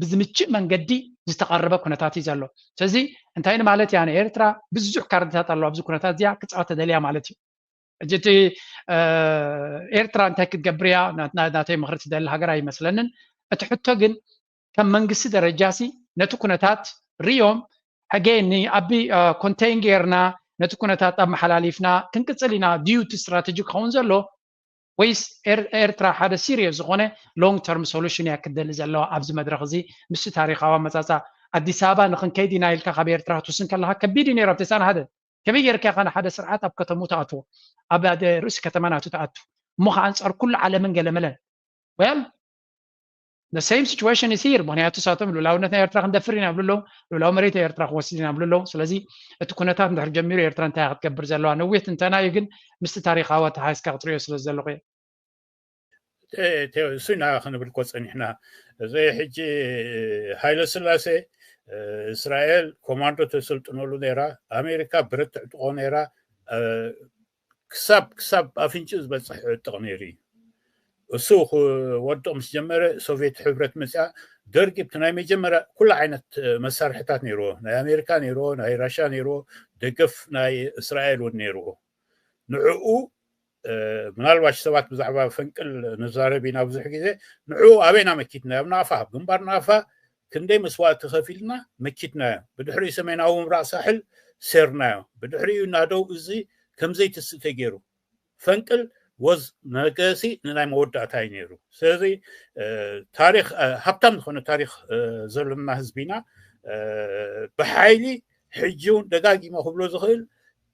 ብዝምችእ መንገዲ ዝተቐረበ ኩነታት እዩ ዘሎ። ስለዚ እንታይ ንማለት እያ? ንኤርትራ ብዙሕ ካርድታት ኣለዋ ኣብዚ ኩነታት እዚኣ ክፃወት ተደልያ ማለት እዩ። ሕጂ እቲ ኤርትራ እንታይ ክትገብር እያ ናተይ ምኽሪ ትደሊ ሃገር ኣይመስለንን። እቲ ሕቶ ግን ከም መንግስቲ ደረጃ ሲ ነቲ ኩነታት ሪኦም ሕጌ ንኣቢ ኮንቴን ጌርና ነቲ ኩነታት ኣመሓላሊፍና ክንቅፅል ኢና ድዩ እቲ ስትራተጂ ክኸውን ዘሎ? ወይስ ኤርትራ ሓደ ሲሪየስ ዝኾነ ሎንግ ተርም ሶሉሽን እያ ክትደሊ ዘለዋ ኣብዚ መድረኽ እዚ ምስቲ ታሪኻዊ ኣመፃፃ ኣዲስ ኣበባ ንክንከይድ ኢና ኢልካ ካብ ኤርትራ ክትውስን ከለካ ከቢድ እዩ ነይሩ ኣብ ተስዓን ሓደን። ከመይ ጌርካ ኢኻ ንሓደ ስርዓት ኣብ ከተሙ ትኣትዎ? ኣብ ርእሲ ከተማ ናቱ ትኣቱ እሞ ከዓ ኣንፃር ኩሉ ዓለምን ገለመለን። Well, the same situation is here። ምክንያቱ ንሳቶም ልኡላውነት ናይ ኤርትራ ክንደፍር ኢና ይብሉ ኣለዉ፣ ልኡላዊ መሬት ኤርትራ ክወስድ ኢና ይብሉ ኣለዉ። ስለዚ እቲ ኩነታት እንድሕር ጀሚሩ ኤርትራ እንታይ ክትገብር ዘለዋ ነዊሕ ትንተና እዩ፣ ግን ምስቲ ታሪኻዊ ኣተሓሒዝካ ክትሪኦ ስለ ዘለኹ እየ። እሱ ኢና ክንብል እኮ ፀኒሕና። እዚ ሕጂ ሃይለ ስላሴ እስራኤል ኮማንዶ ተሰልጥነሉ ነይራ፣ ኣሜሪካ ብረት ትዕጥቆ ነይራ፣ ክሳብ ክሳብ ኣፍንጭ ዝበፅሕ ዕጥቕ ነይሩ እዩ። እሱ ክወድቕ ምስ ጀመረ ሶቪየት ሕብረት መፅያ፣ ደርጊ ብቲ ናይ መጀመርያ ኩሉ ዓይነት መሳርሕታት ነይርዎ፣ ናይ ኣሜሪካ ነይርዎ፣ ናይ ራሻ ነይርዎ፣ ደገፍ ናይ እስራኤል እውን ነይርዎ። ንዕኡ ምናልባሽ ሰባት ብዛዕባ ፈንቅል ንዛረብ ኢና ብዙሕ ግዜ። ንዕኡ ኣበይና መኪትና? ኣብ ናቕፋ፣ ኣብ ግንባር ናቕፋ ክንደይ መስዋእቲ ከፊልና መኪትናዮ። ብድሕሪኡ ሰሜናዊ ምብራቕ ሳሕል ሴርናዮ። ብድሕሪኡ ናደው እዚ ከምዘይትስእ ተገይሩ። ፈንቅል ወዝ ነገሲ ንናይ መወዳእታ እዩ ነይሩ። ስለዚ ታሪክ ሃብታም ዝኾነ ታሪክ ዘለና ህዝቢና ብሓይሊ ሕጂ እውን ደጋጊመ ክብሎ ዝኽእል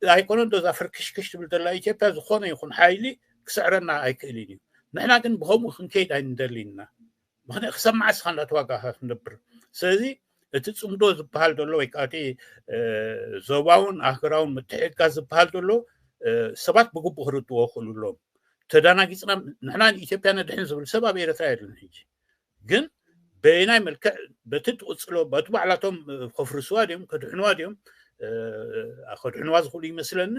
ኣይኮነን ዶ እዛ ፍርክሽክሽ ትብል ዘላ ኢትዮጵያ ዝኾነ ይኹን ሓይሊ ክስዕረና ኣይክእልን እዩ። ንሕና ግን ብኸምኡ ክንከይድ ኣይንደልን ኢና። ምክንያቱ ክሳብ መዓስ ኢኻ እንዳተዋጋእካ ክትነብር? ስለዚ እቲ ፅምዶ ዝበሃል ዘሎ ወይ ከዓ እቲ ዞባውን ኣህገራውን ምትሕግጋዝ ዝበሃል ዘሎ ሰባት ብግቡእ ክርድዎ ክኽእሉ ኣለዎም። ተዳናጊፅና ንሕና ንኢትዮጵያ ነድሕን ዝብል ሰብ ኣብ ኤርትራ የለን። ሕጂ ግን በየናይ መልክዕ በቲ ትቕፅሎ በቲ ባዕላቶም ከፍርስዋ ድዮም ከድሕንዋ ድዮም ከድሕንዋ ዝኽእሉ ይመስለኒ።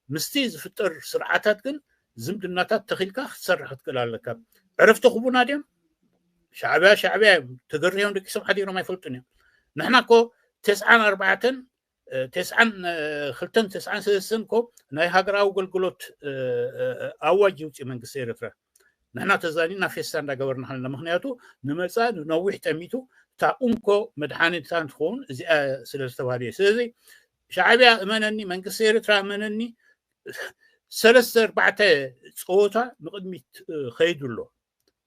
ምስቲ ዝፍጠር ስርዓታት ግን ዝምድናታት ተኺልካ ክትሰርሕ ክትክእል ኣለካ። ዕረፍቲ ክቡና ድዮም ሻዕብያ ሻዕብያ እዮም። ተገሪሆም ደቂሶም ሓዲሮም ኣይፈልጡን እዮም። ንሕና እኮ ተስዓን ኣርባዕተን ተስዓን ክልተን ተስዓን ሰለስተን እኮ ናይ ሃገራዊ ኣገልግሎት ኣዋጅ ይውፅእ መንግስቲ ኤርትራ። ንሕና ተዛኒና ፌስታ እንዳገበርና ከለና፣ ምክንያቱ ንመፃ ንነዊሕ ጠሚቱ እታ እንኮ መድሓኒት እንትኸውን እዚኣ ስለ ዝተባህለ እዩ። ስለዚ ሻዕብያ እመነኒ፣ መንግስቲ ኤርትራ እመነኒ፣ ሰለስተ ኣርባዕተ ፀወታ ንቕድሚት ከይዱ ኣሎ።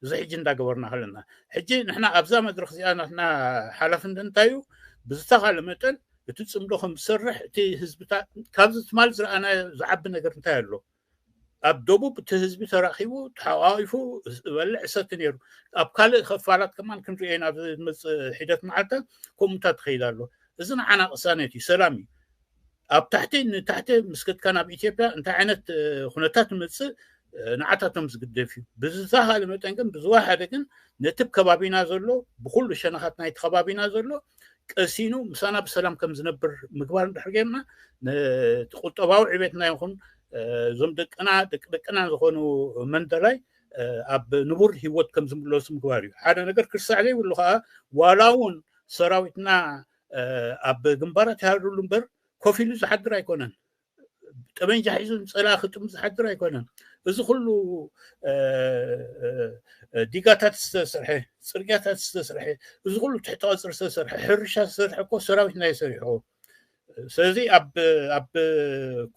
እዚ ሕጂ እንዳገበርና ከለና፣ ሕጂ ንሕና ኣብዛ መድረክ እዚኣ ናትና ሓላፍነት እንታይ እዩ? ብዝተኻለ መጠን እቲ ፅምዶ ከም ዝሰርሕ፣ እቲ ህዝብታ ካብዚ ትማል ዝረኣናዮ ዝዓቢ ነገር እንታይ ኣሎ? ኣብ ደቡብ እቲ ህዝቢ ተራኺቡ ተሓቋቂፉ ዝበልዕ ዝሰቲ ነይሩ። ኣብ ካልእ ክፋላት ከማን ክንሪኦ ኢና፣ ኣብዚ ዝመፅእ ሒደት መዓልታት ከምኡታት ትኸይድ ኣሎ። እዚ ንዓና ቅሳነት እዩ፣ ሰላም እዩ። ኣብ ታሕቲ ንታሕቲ ምስ ከድካ ናብ ኢትዮጵያ እንታይ ዓይነት ኩነታት ይመፅእ ንዓታቶም ዝግደፍ እዩ። ብዝተኻለ መጠን ግን ብዝወሓደ ግን ነቲ ከባቢና ዘሎ ብኩሉ ሸነኻት ናይቲ ከባቢና ዘሎ ቀሲኑ ምሳና ብሰላም ከም ዝነብር ምግባር እንድሕር ጌርና ነቲ ቁጠባዊ ዕቤትና ይኹን እዞም ደቅና ደቂ ደቅና ዝኾኑ መንደላይ ኣብ ንቡር ህይወት ከም ዝምለሱ ምግባር እዩ። ሓደ ነገር ክርሳዕ ዘይብሉ ከዓ ዋላ እውን ሰራዊትና ኣብ ግንባራት ይሃድርሉ እምበር ኮፍ ኢሉ ዝሓድር ኣይኮነን። ጠመንጃ ሒዙ ንፀላ ክጥም ዝሓድር ኣይኮነን። እዚ ኩሉ ዲጋታት ዝተሰርሐ፣ ፅርግያታት ዝተሰርሐ፣ እዚ ኩሉ ትሕቲ ቀፅሪ ዝተሰርሐ፣ ሕርሻ ዝተሰርሐ እኮ ሰራዊትና እዩ ሰሪሕዎ። ስለዚ ኣብ ኣብ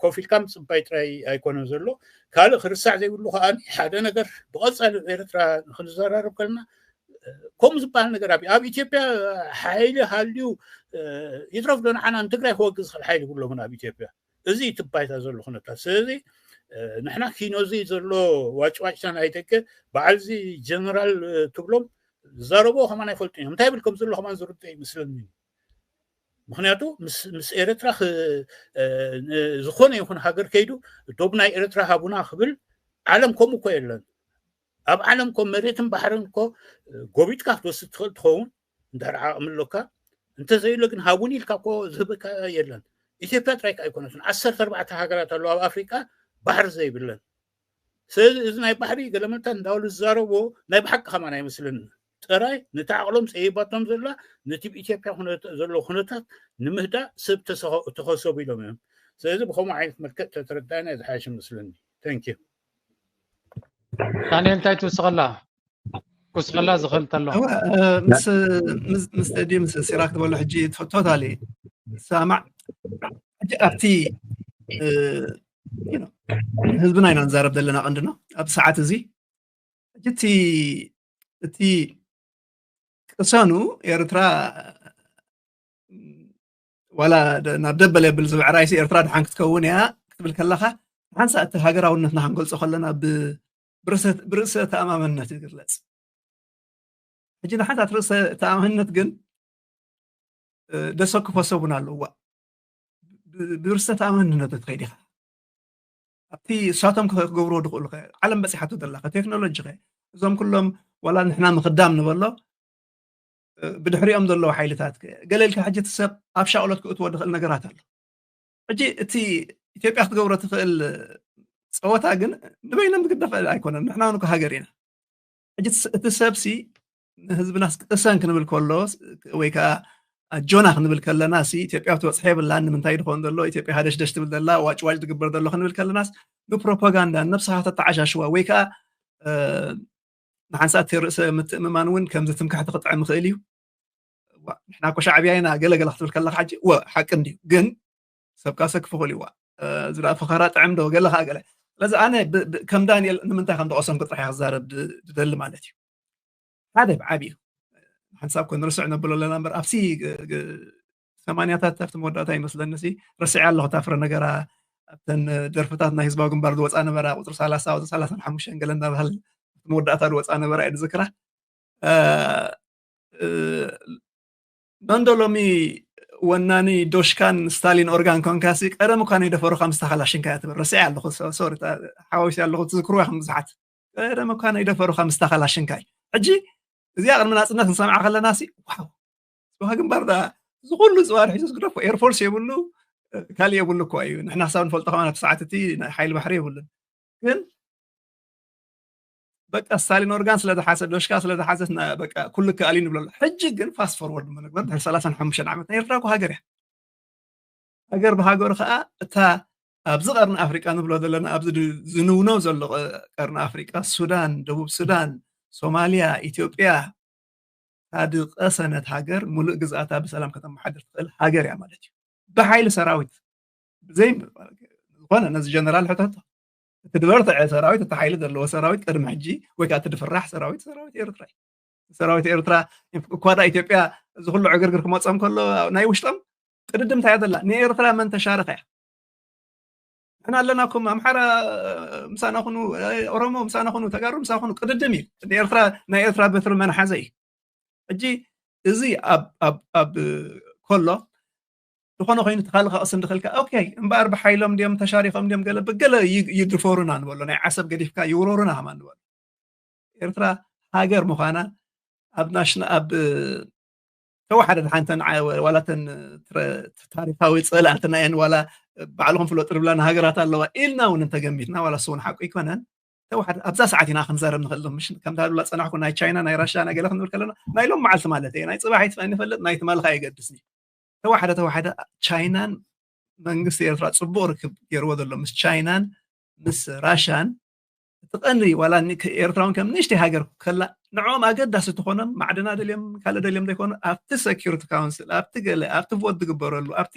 ኮፍ ኢልካ ምፅባይ ጥራይ ኣይኮነን ዘሎ። ካልእ ክርሳዕ ዘይብሉ ከዓ ሓደ ነገር ብቐፃሊ ኤርትራ ክንዘራረብ ከለና ከምኡ ዝበሃል ነገር ኣብ ኣብ ኢትዮጵያ ሓይሊ ሃልዩ ይትረፍ ዶ ንዓና ንትግራይ ክወግዝ ዝኽእል ሓይሊ የብሎምን ኣብ ኢትዮጵያ። እዚ እዩ እቲ ባይታ ዘሎ ኩነታት። ስለዚ ንሕና ኪኖ እዚ ዘሎ ዋጭዋጭታ ናይ ደገ በዓል እዚ ጀነራል ትብሎም ዝዛረብዎ ከማን ኣይፈልጡ እዮም። እንታይ ብል ከም ዘሎ ከማን ዝርድኦ ይመስለኒ። ምክንያቱ ምስ ኤርትራ ዝኾነ ይኹን ሃገር ከይዱ ዶብ ናይ ኤርትራ ሃቡና ክብል ዓለም ከምኡ እኮ የለን። ኣብ ዓለም እኮ መሬትን ባሕርን እኮ ጎቢጥካ ክትወስድ ትኽእል ትኸውን እንድሕር ዓቕሚ ኣሎካ። እንተዘይሎ ግን ሃቡኒ ኢልካ እኮ ዝህበካ የለን። ኢትዮጵያ ጥራይ ኣይኮነትን፣ ዓሰርተ ኣርባዕተ ሃገራት ኣለዋ ኣብ ኣፍሪቃ ባሕሪ ዘይብለን። ስለዚ እዚ ናይ ባሕሪ ገለመልታት እንዳበሉ ዝዛረብዎ ናይ ብሓቂ ከማን ኣይመስልን። ጥራይ ነቲ ዓቕሎም ፀይባቶም ዘላ ነቲ ብኢትዮጵያ ዘሎ ኩነታት ንምህዳእ ሰብ ተኸሰቡ ኢሎም እዮም። ስለዚ ብከምኡ ዓይነት መልክዕ ተተረዳእና ዝሓይሽ መስለኒ። Thank you። ዳንኤል እንታይ ትውስኸላ? ክውስኸላ ዝኽእል ተሎ ምስ ምስ ተዲ ምስ ሲራክ ትበሎ ሕጂ ቶታሊ ሰማዕ። ሕጂ ኣብቲ ህዝብና ኢና ንዛረብ ዘለና ቀንዲ ነው። ኣብ ሰዓት እዚ ሕጂ እቲ እቲ ቅሰኑ ኤርትራ ዋላ ናብ ደበል የብል ዝብዕራይሲ ኤርትራ ድሓን ክትከውን እያ ክትብል ከለኻ ሓንሳ እቲ ሃገራውነትና ክንገልጾ ከለና ብርእሰ ተኣማመንነት ይግለጽ። ሕጂ ንሓንሳት ርእሰ ተኣማመንነት ግን ደሰክፎ ሰቡን ኣለዋ። ብርእሰ ተኣማመንነት ትኸይድ ኢኻ ኣብቲ እሳቶም ክገብርዎ ድኽእሉ ዓለም በፂሓቱ ዘላ ቴክኖሎጂ እዞም ኩሎም ዋላ ንሕና ምኽዳም ንበሎ ብድሕሪኦም ዘለዉ ሓይልታት ገለ ኢልካ ሕጂ እቲ ሰብ ኣብ ሻቕሎት ክእትዎ ድኽእል ነገራት ኣሎ። ሕጂ እቲ ኢትዮጵያ ክትገብሮ ትኽእል ፀወታ ግን ንበይኖም ዝግደፍ ኣይኮነን። ንሕና እውን ሃገር ኢና። ሕጂ እቲ ሰብሲ ንህዝብና ቅሰን ክንብል ከሎ ወይ ከዓ ኣጆና ክንብል ከለና ሲ ኢትዮጵያ ክትበፅሐ የብላን ንምንታይ ድኾን ዘሎ ኢትዮጵያ ሃደሽደሽ ትብል ዘላ ዋጭዋጭ ትግበር ዘሎ ክንብል ከለናስ ንፕሮፓጋንዳ ነብስኻ ተተዓሻሽዋ ወይ ከዓ ንሓንሳት ርእሰ ምትእምማን እውን ከምዚ ትምክሕቲ ክጥዕም ይኽእል እዩ። ንሕና እኮ ሻዕብያ ኢና ገለገለ ክትብል ከለካ ሕጂ ወ ሓቂ እንድዩ ግን ሰብካ ሰክፍ ይኽእል ይዋ እዚ ደኣ ፈኸራ ጥዕም ዶ ገለ ከዓ ገለ ስለዚ ኣነ ከም ዳንኤል ንምንታይ ከም ተቐሰምኩ ጥራሕ ክዛረብ ዝደሊ ማለት እዩ። ሓደ ብዓብዩ ሓንሳብ ኮ ንርስዕ ነብሎ ኣለና እምበር ኣብሲ ሰማንያታት ኣብቲ መወዳእታ ይመስለኒ ሲ ረስዐ ኣለኹ ታፍረ ነገራ ኣብተን ደርፍታት ናይ ህዝባዊ ግንባር ዝወፃ ነበራ ቁፅሪ ሰላሳ ወይ ሰላሳን ሓሙሽተን ገለ እንዳባህል ኣብቲ መወዳእታ ዝወፃ ነበራ እየ ዝዝክራ። ኖንዶ ሎሚ ወናኒ ዶሽካን ስታሊን ኦርጋን ኮንካሲ ቀደም እኳ ነይደፈሩካ ምስታ ካላሽንካ እያ ትብል ረስዐ ኣለኹ ሶሪ ሓዋዊሲ ኣለኹ ትዝክርዋ ከም ብዙሓት ቀደም እኳ ነይደፈሩካ ምስታ ካላሽንካ እዩ። ሕጂ እዚኣ ቅድሚ ናፅነት ንሰምዓ ከለና ሲ ዋው ፅዋ ግንባር ዳ እዚ ኩሉ ፅዋ ርሒሱስ ግደፎ ኤርፎርስ የብሉ ካልእ የብሉ እኮ እዩ። ንሕና ክሳብ ንፈልጦ ከማ ኣብቲ ሰዓት እቲ ናይ ሓይሊ ባሕሪ የብሉን ግን በቃ ስታሊን ኦርጋን ስለዝሓዘ፣ ዶሽካ ስለዝሓዘት፣ ና-፣ በቃ ኩሉ ከኣል እዩ ንብለሉ። ሕጂ ግን ፋስት ፎርወርድ መነግበር ድሕሪ ሰላሳን ሓሙሽተን ዓመት ናይ ኤርትራ እኮ ሃገር እያ። ሃገር ብሃገሩ ከዓ እታ ኣብዚ ቀርኒ ኣፍሪቃ ንብሎ ዘለና፣ ኣብዚ ድ-፣ ዝንውነው ዘሎ ቀ-፣ ቀርኒ ኣፍሪቃ፣ ሱዳን፣ ደቡብ ሱዳን፣ ሶማልያ፣ ኢትዮጵያ፣ ታድቀሰነት ሃገር ሙሉእ ግዝኣታ ብሰላም ከተመሓድር ትኽእል ሃገር እያ ማለት እዩ። ብሓይሊ ሰራዊት ብዘይ ዝኾነ ነዚ ጀነራል ሕተቶ። እቲ ዝበርትዐ ሰራዊት፣ እቲ ሓይሊ ዘለዎ ሰራዊት ቅድሚ ሕጂ ወይ ከዓ እቲ ድፍራሕ ሰራዊት፣ ሰራዊት ኤርትራ እዩ። ሰራዊት ኤርትራ እኳ ዳ ኢትዮጵያ እዚ ኩሉ ዕግርግር ክመጾም ከሎ ናይ ውሽጦም ቅድድም እንታይ እያ ዘላ? ንኤርትራ መን ተሻርኻ እያ? ንሕና ኣለናኩም፣ ኣምሓራ ምሳና ኩኑ፣ ኦሮሞ ምሳና ኩኑ፣ ተጋሩ ምሳና ኩኑ፣ ቅድድም እዩ። ንኤርትራ፣ ናይ ኤርትራ በትሪ መን ሓዘ እዩ? ሕጂ እዚ ኣብ፣ ኣብ፣ ኣብ ከሎ ዝኾነ ኮይኑ እቲ ካልእ ክቕስን ድኽልካ፣ ኦኬ፣ እምበኣር ብሓይሎም ድዮም ተሻሪኾም ድዮም ገለ ብገለ ይ-፣ ይድፈሩና ንበሎ፣ ናይ ዓሰብ ገዲፍካ ይውረሩና ከማን ንበሎ። ኤርትራ ሃገር ምዃና ኣብ ናሽና-፣ ኣብ ተወሓደ ሓንተን ዓ-፣ ዋላ ተን ትረ-፣ ታሪኻዊ ጸላእትና እየን፣ ዋላ ባዕልኹም ፍለጡ ዝብላና ሃገራት ኣለዋ ኢልና እውን እንተገሚትና፣ ዋላ እሱ እውን ሓቁ ኣይኮነን። ተወሓደ ኣብዛ ሰዓት ኢና ክንዛረብ ንኽእል፣ ምሽ ከምታ ዝብላ ጸናሕኩ ናይ ቻይና፣ ናይ ራሽያ፣ ናይ ገለ ክንብል ከለና፣ ናይ ሎም መዓልቲ ማለት እየ፣ ናይ ጽባሕ ኣይትፈ-፣ ኣይንፈልጥ፣ ናይ ትማሊ ከኣ የገድስኒ። ተወሓደ፣ ተወሓደ ቻይናን መንግስቲ ኤርትራ ጽቡቕ ርክብ ገይርዎ ዘሎ ምስ ቻይናን ምስ ራሽያን፣ እቲ ቀንዲ ዋላ ኒ-፣ ከ-፣ ኤርትራ እውን ከም ንእሽተይ ሃገር ከላ፣ ንዕኦም ኣገዳሲ ትኾኖም ማዕድና ደልዮም ካልእ ደልዮም ዘይኮኑ፣ ኣብቲ ሴኩሪቲ ካውንስል፣ ኣብቲ ገለ፣ ኣብቲ ቮት ዝግበረሉ፣ ኣብቲ፣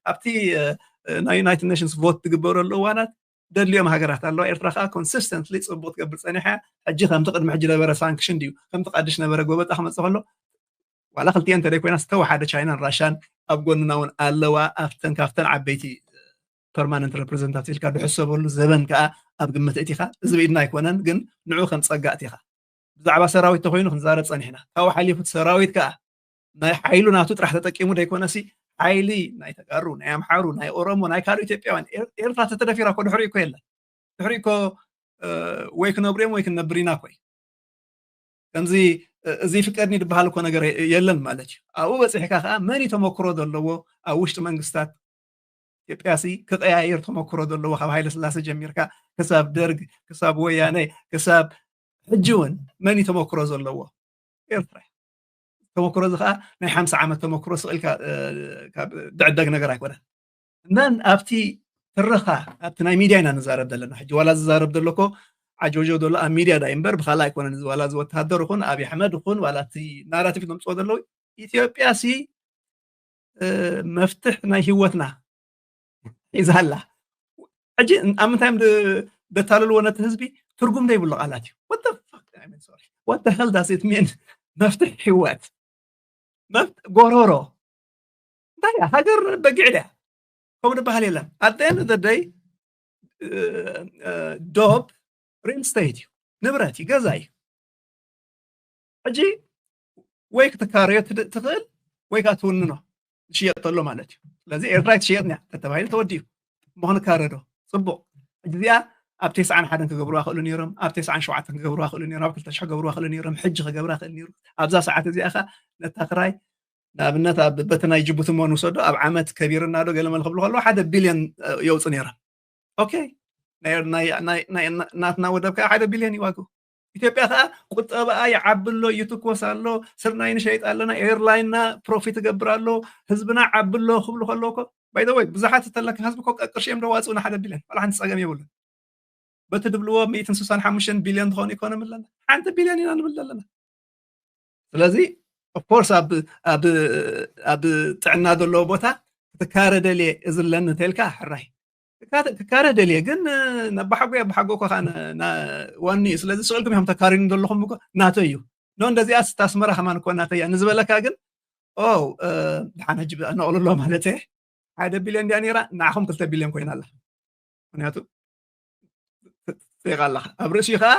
ኣብቲ፣ እ፣ እ፣ ናይ ዩናይትድ ኔሽንስ ቮት ዝግበረሉ እዋናት ደድልዮም ሃገራት ኣለዋ። ኤርትራ ከኣ ኮንሲስተንትሊ ጽቡቕ ትገብር ጸኒሓ እያ። ሕጂ ከምቲ ቅድሚ ሕጂ ነበረ ሳንክሽን ድዩ፣ ከምቲ ቀድሽ ነበረ ጎበጣ ክመጽእ ከሎ፣ ዋላ ክልቲኤን እንተደይኮይና ዝተወሓደ ቻይናን ራሻን ኣብ ጎንና እውን ኣለዋ። ኣብተን ካብተን ዓበይቲ ፐርማነንት ሬፕሬዘንታቲቭ ኢልካ ድሕሰበሉ ዘበን ከኣ ኣብ ግምት እቲኻ፣ እዚ ብኢድና ኣይኮነን፣ ግን ንዑ ከም ጸጋ እቲኻ። ብዛዕባ ሰራዊት ተኮይኑ ክንዛረብ ጸኒሕና። ካብኡ ሓሊፉ እቲ ሰራዊት ከኣ ናይ ሓይሉ ናቱ ጥራሕ ተጠቂሙ ደይኮነሲ፣ ሓይሊ ናይ ተጋሩ፣ ናይ ኣምሓሩ፣ ናይ ኦሮሞ፣ ናይ ካልእ ኢትዮጵያውያን፣ ኤር-፣ ኤርትራ ተተደፊራ እኮ ድሕሪኡ እኮ የለን። ድሕሪኡ እኮ፣ እ፣ ወይ ክነብሩ እዮም ወይ ክንነብር ኢና እኮ እዩ። ከምዚ፣ እ፣ እዚ ይፍቀድኒ ዝበሃል እኮ ነገር የ-፣ የለን ማለት እዩ። ኣብኡ በጺሕካ ከኣ መን እዩ ተመክሮ ዘለዎ ኣብ ውሽጢ መንግስታት ኢትዮጵያ ሲ ክቀያየር ተመክሮ ዘለዎ፣ ካብ ሃይለ ስላሴ ጀሚርካ ክሳብ ደርግ፣ ክሳብ ወያነ፣ ክሳብ ሕጂ እውን መን እዩ ተመክሮ ዘለዎ? ኤርትራ እዩ። ተመክሮ እዚ ከኣ ናይ ሓምሳ ዓመት ተመክሮ ስቕ ኢልካ፣ እ፣ ካብ ድዕደግ ነገር ኣይኮነን። እነን ኣብቲ ትረኻ፣ ኣብቲ ናይ ሚድያ ኢና ንዛረብ ዘለና። ሕጂ ዋላ ዝዛረብ ዘሎ እኮ ዓጆጆ ዘሎ ኣብ ሚድያ ዳይ እምበር ብኻልእ ኣይኮነን። እዚ ዋላ እዚ ወተሃደር ይኹን ኣብይ ኣሕመድ ይኹን ዋላ እቲ ናራቲቭ ዘምፅኦ ዘለዉ ኢትዮጵያ ሲ፣ እ፣ መፍትሕ ናይ ህይወትና ሒዛ ኣላ። ሕጂ ኣብ ምንታይ እዮም ድ-፣ ደታልልዎ ነቲ ህዝቢ? ትርጉም ዘይብሉ ቃላት እዩ። What the fuck? I mean, sorry. What the hell does it mean? መፍትሕ ህይወት። መፍት-፣ ጎሮሮ። እንታይ እያ? ሃገር በጊዕ ድያ? ከምኡ ዝበሃል የለን። At the end of the day፣ እ፣ እ፣ ዶብ ሪል ስቴት እዩ። ንብረት እዩ፣ ገዛ እዩ። ሕጂ ወይ ክትካረዮ ትድ-፣ ትኽእል ወይ ከዓ ትውንኖ። ዝሽየጥ ተሎ ማለት እዩ። ስለዚ ኤርትራ ኣይትሽየጥን እያ ተተባሂሉ ተወዲኡ። እሞ ክንካረ ዶ? ጽቡቕ። ሕጂ እዚኣ ኣብ ተስዓን ሓደን ክገብሩዋ ክእሉ ነይሮም፣ ኣብ ተስዓን ሸውዓተን ክገብሩዋ ክእሉ ነይሮም፣ ኣብ ክልተ ሽሕ ክገብሩዋ ክእሉ ነይሮም፣ ሕጂ ክገብራ ክእል ነይሩ። ኣብዛ ሰዓት እዚኣ ኸ ነታ ክራይ ንኣብነት ኣብ በቲ ናይ ጅቡቲ እሞ ንውሰዶ፣ ኣብ ዓመት ከቢርና ዶ ገለ መለ ክብሉ ከለዉ ሓደ ቢልዮን፣ እ፣ የውፁ ነይሮም። ኦኬ፣ ናይ፣ ናይ፣ ናይ፣ ናይ ናትና ወደብ ከዓ ሓደ ቢልዮን እዩ ዋግኡ። ኢትዮጵያ ከዓ ቁጠባኣ ይዓቢ ኣሎ፣ ይትኮስ ኣሎ፣ ስርናይ ንሸይጥ ኣለና፣ ኤርላይንና ፕሮፊት ይገብር ኣሎ፣ ህዝብና ዓቢ ኣሎ ክብሉ ከለዉ እኮ፣ by the way፣ ብዙሓት እተለካ ህዝቢ እኮ ቅርሺ እዮም ደዋፅኡ ንሓደ ቢልዮን፣ ዋላ ሓንቲ ፀገም የብሉን። በቲ ድብልዎ ሚእትን ስሳን ሓሙሽተን ቢልዮን ዝኾነ ኢኮኖሚ ኣለና። ሓንቲ ቢልዮን ኢና ንብል ዘለና። ስለዚ ኦፍኮርስ ኣብ፣ ኣብ፣ ኣብ ጥዕና ዘለዎ ቦታ ክትካረ ደልየ እዚ ኣለኒ እንተልካ ሕራይ ክካ-፣ ክካረ ደልየ ግን ነባሓጎ ኣባሓጎ እኮ ከዓ ነ-፣ ና-፣ ዋኒ እዩ። ስለዚ ስቕ ኢልኩም ኢኹም ተካሪኑ ዘለኹም እኮ ናተይ እዩ። ኖ እንደዚኣ ስታ ኣስመራ ከማን እኮ ናተይ እያ ንዝበለካ ግን ኦ፣ እ፣ ደሓን ሕጂ ነቕልሎ ማለት እየ። ሓደ ቢልዮን ድያ ነይራ ንዓኹም ክልተ ቢልዮን ኮይና ኣላ። ምክንያቱ ትጠይቕ ኣለኻ ኣብ ርእሲኡ ከዓ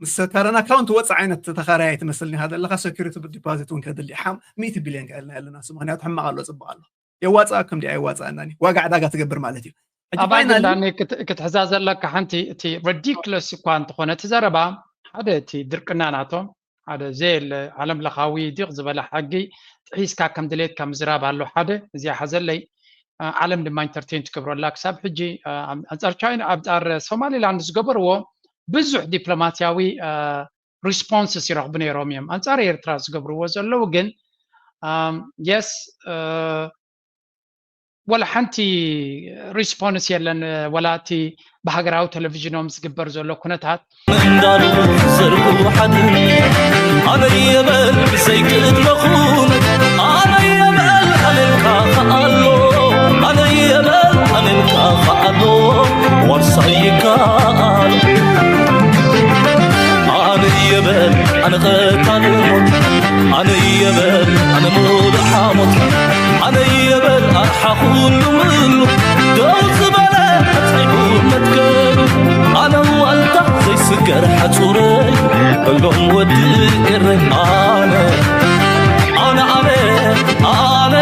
ምስ ከረን ኣካውንት ወፅእ ዓይነት ተኻራያይ ትመስል ኒኻ ዘለኻ። ሴኩሪቲ ዲፖዚት እውን ከድሊ ሓም-፣ ሚእቲ ቢልዮን ከልና ኣለና እሱ ምክንያቱ ሕማቕ ኣሎ ፅቡቕ ኣሎ። የዋፅኣኩም ድያ የዋፅኣና ዋጋ ዕዳጋ ትገብር ማለት እዩ። ሕጂ ኣብ ፋይናሊ ኣጀንዳ እኔ ክት-፣ ክትሕዛ ዘለካ ሓንቲ እቲ ሪዲክለስ እኳ እንተኾነ እቲ ዘረባ ሓደ እቲ ድርቅና ናቶም ሓደ ዘየለ ዓለም ለኻዊ ዲቕ ዝበለ ሓጊ ጥሒስካ ከም ድሌትካ ምዝራብ ኣሎ ሓደ እዚኣ ሓዘለይ። አ፣ ዓለም ድማ ኢንተርቴን ትገብረላ ክሳብ ሕጂ፣ አ፣ ኣንጻር ቻይና ኣንጻር ሶማሊላንድ ዝገበርዎ ብዙሕ ዲፕሎማሲያዊ responses ይረኽቡ ነይሮም እዮም ኣንጻር ኤርትራ ዝገብርዎ ዘለዉ። ግን የስ ወላ ሓንቲ ሪስፖንስ የለን። ወላ እቲ ብሃገራዊ ቴሌቪዥኖም ዝግበር ዘሎ ኩነታት እንዳሉ ዘርጉ ሓደ ኣነ የበል ብዘይቅድመኹም ኣነ የበል ኣነልካ ከኣሎ ኣነ የበል ኣነልካ ከኣሎ ዋርሳይ ይከኣል ኣነ የበል ኣነ ቀታሊ ሞት ኣነ የበል ኣነ ሙሉእ ሓሞት ኣነ የበል ኣርሓ ኩሉ ምሉ ደው ዝበለ ኣጽኒዑ መትከሉ ኣነ ዋልታ ዘይስገር ሓጹረይ እሎም ወዲ ኤረይ ኣነ ኣነ ኣነ ኣነ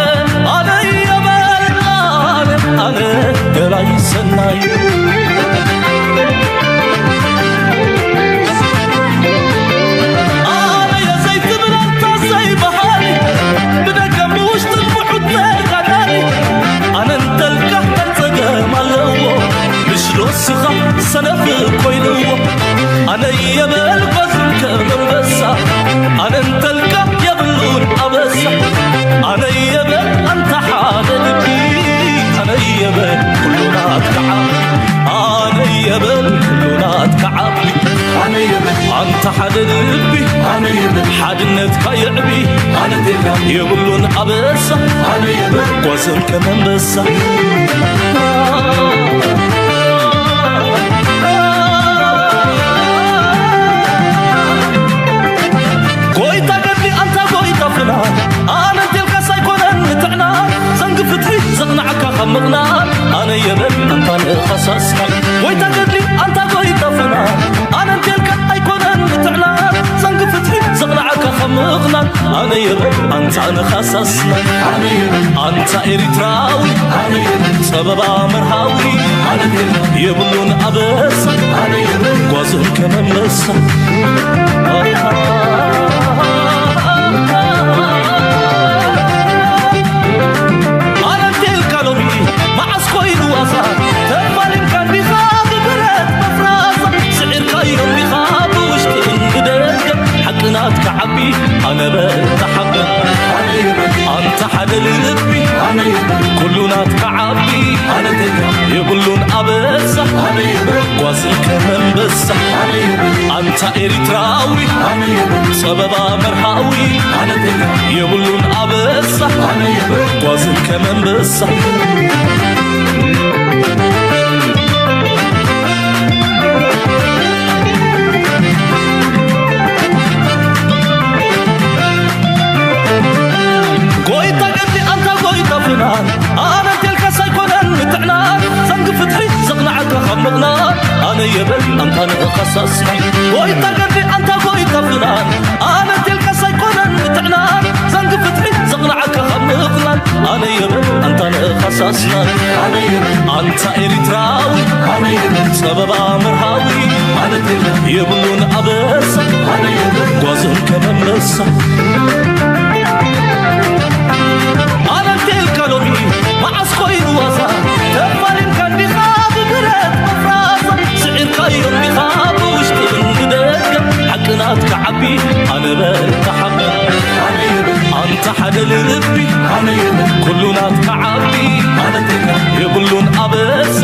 ኣነ የበል ኣነ ኣነ ገላይ ሰናይ ኣነ የዘይትብል ኣንታ ዘይበሃል ብደገ ብውሽጥን ብሑት ተጋዳሊ ኣነ እንተልካ ጸገም ኣለዎ ምሽ ዶ ስኻ ሰነፍ ኮይንዎ ኣነ የበል ጓዝን ከም ኣንበሳ ኣነ እንተልካ የብሉን ኣበሳ ኣነ የበል ኣንታ ሓደ ልቢ ኣነ የበል ኩሉ ናትካ ዓቢ ኣነ የበል ኩሉ ናትካ ዓቢ ኣነ የበል ኣንታ ሓደ ልቢ ኣነ የበል ሓድነትካ የዕቢ ኣነ የብሉን ኣበሳ ኣነ የበል ጓዝን ከም ኣንበሳ ጎይታ ገድሊ ኣንታ ጎይታ ፍና ኣነ እንቴልካስ ኣይኮነን ንጥዕና ዘንጊ ፍትሒ ዘቕናዓካ ካብ ምቕናን ኣነ የበል ኣንታ ንኻሳስና ጎይታ ገድሊ ኣንታ ጎይታ ፍና ኣነ እንቴልካ ኣይኮነን ንጥዕና ዘንጊ ፍትሒ ዘቕናዓካ ካብ ምቕናን ኣነ የበል ኣንታ ንኻሳስና ኣነ የበል ኣንታ ኤሪትራዊ ኣነ የበል ጸበባ መርሃዊ ኣነ የበል የብሉን ኣበሳ ኣነ የበል ጓዝን ከመመሳ ኣረንቴልካ ሎሚ መዓስ ኮይኑ ዋሳ ተፋሊምካ እንዲኻ ብብረት መፍራሳ ስዒርካዮ እንዲኻ ብውሽጥን ብደገ ሓቂ ናትካ ዓቢ ኣነ በል ተሓበን ኣንታ ሓደ ልቢ ኩሉ ናትካ ዓቢ የብሉን ኣበሳ ጓዝን ከመንበሳ ኣንታ ኤሪትራዊ ጸበባ መርሃዊ የብሉን ኣበሳ ጓዝን ከመንበሳ ጎይታ ገድሊ ኣንታ ጎይታ ፍናን ኣነ እንቴልካስ ኣይኮነን ንጥዕናን ዘንጊ ፍትሒ ዘቕናዓካ ካብ ምቕናን ኣነ የበል ኣንታ ንእኻሳስና ጎይታ ገድሊ ኣንታ ጎይታ ፍናን ኣነ እንቴልካስ ኣይኮነን ንጥዕናን ዘንጊ ፍትሒ ዘቕናዓካ ካብ ምቕናን ኣነ የበል ኣንታ ንእኻሳስና ኣንታ ኤሪትራዊ ጸበባ መርሃዊ የብሉን ኣበሳ ጓዝን ከመመሳ ኣነቴልካ ሎሚ መዓስ ኮይኑ ዋዛ ተፋሊምካ እንዲኻ ብብረት መፍራሳ ስዒርካዮ እንዲኻ ብውሽጥን ብደገ ሓቂ ናትካ ዓቢ ኣነ በል ተሓበን ኣንታ ሓደ ልቢ ኩሉ ናትካ ዓቢ የብሉን ኣበሳ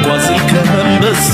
ጓዝን ከመንበሳ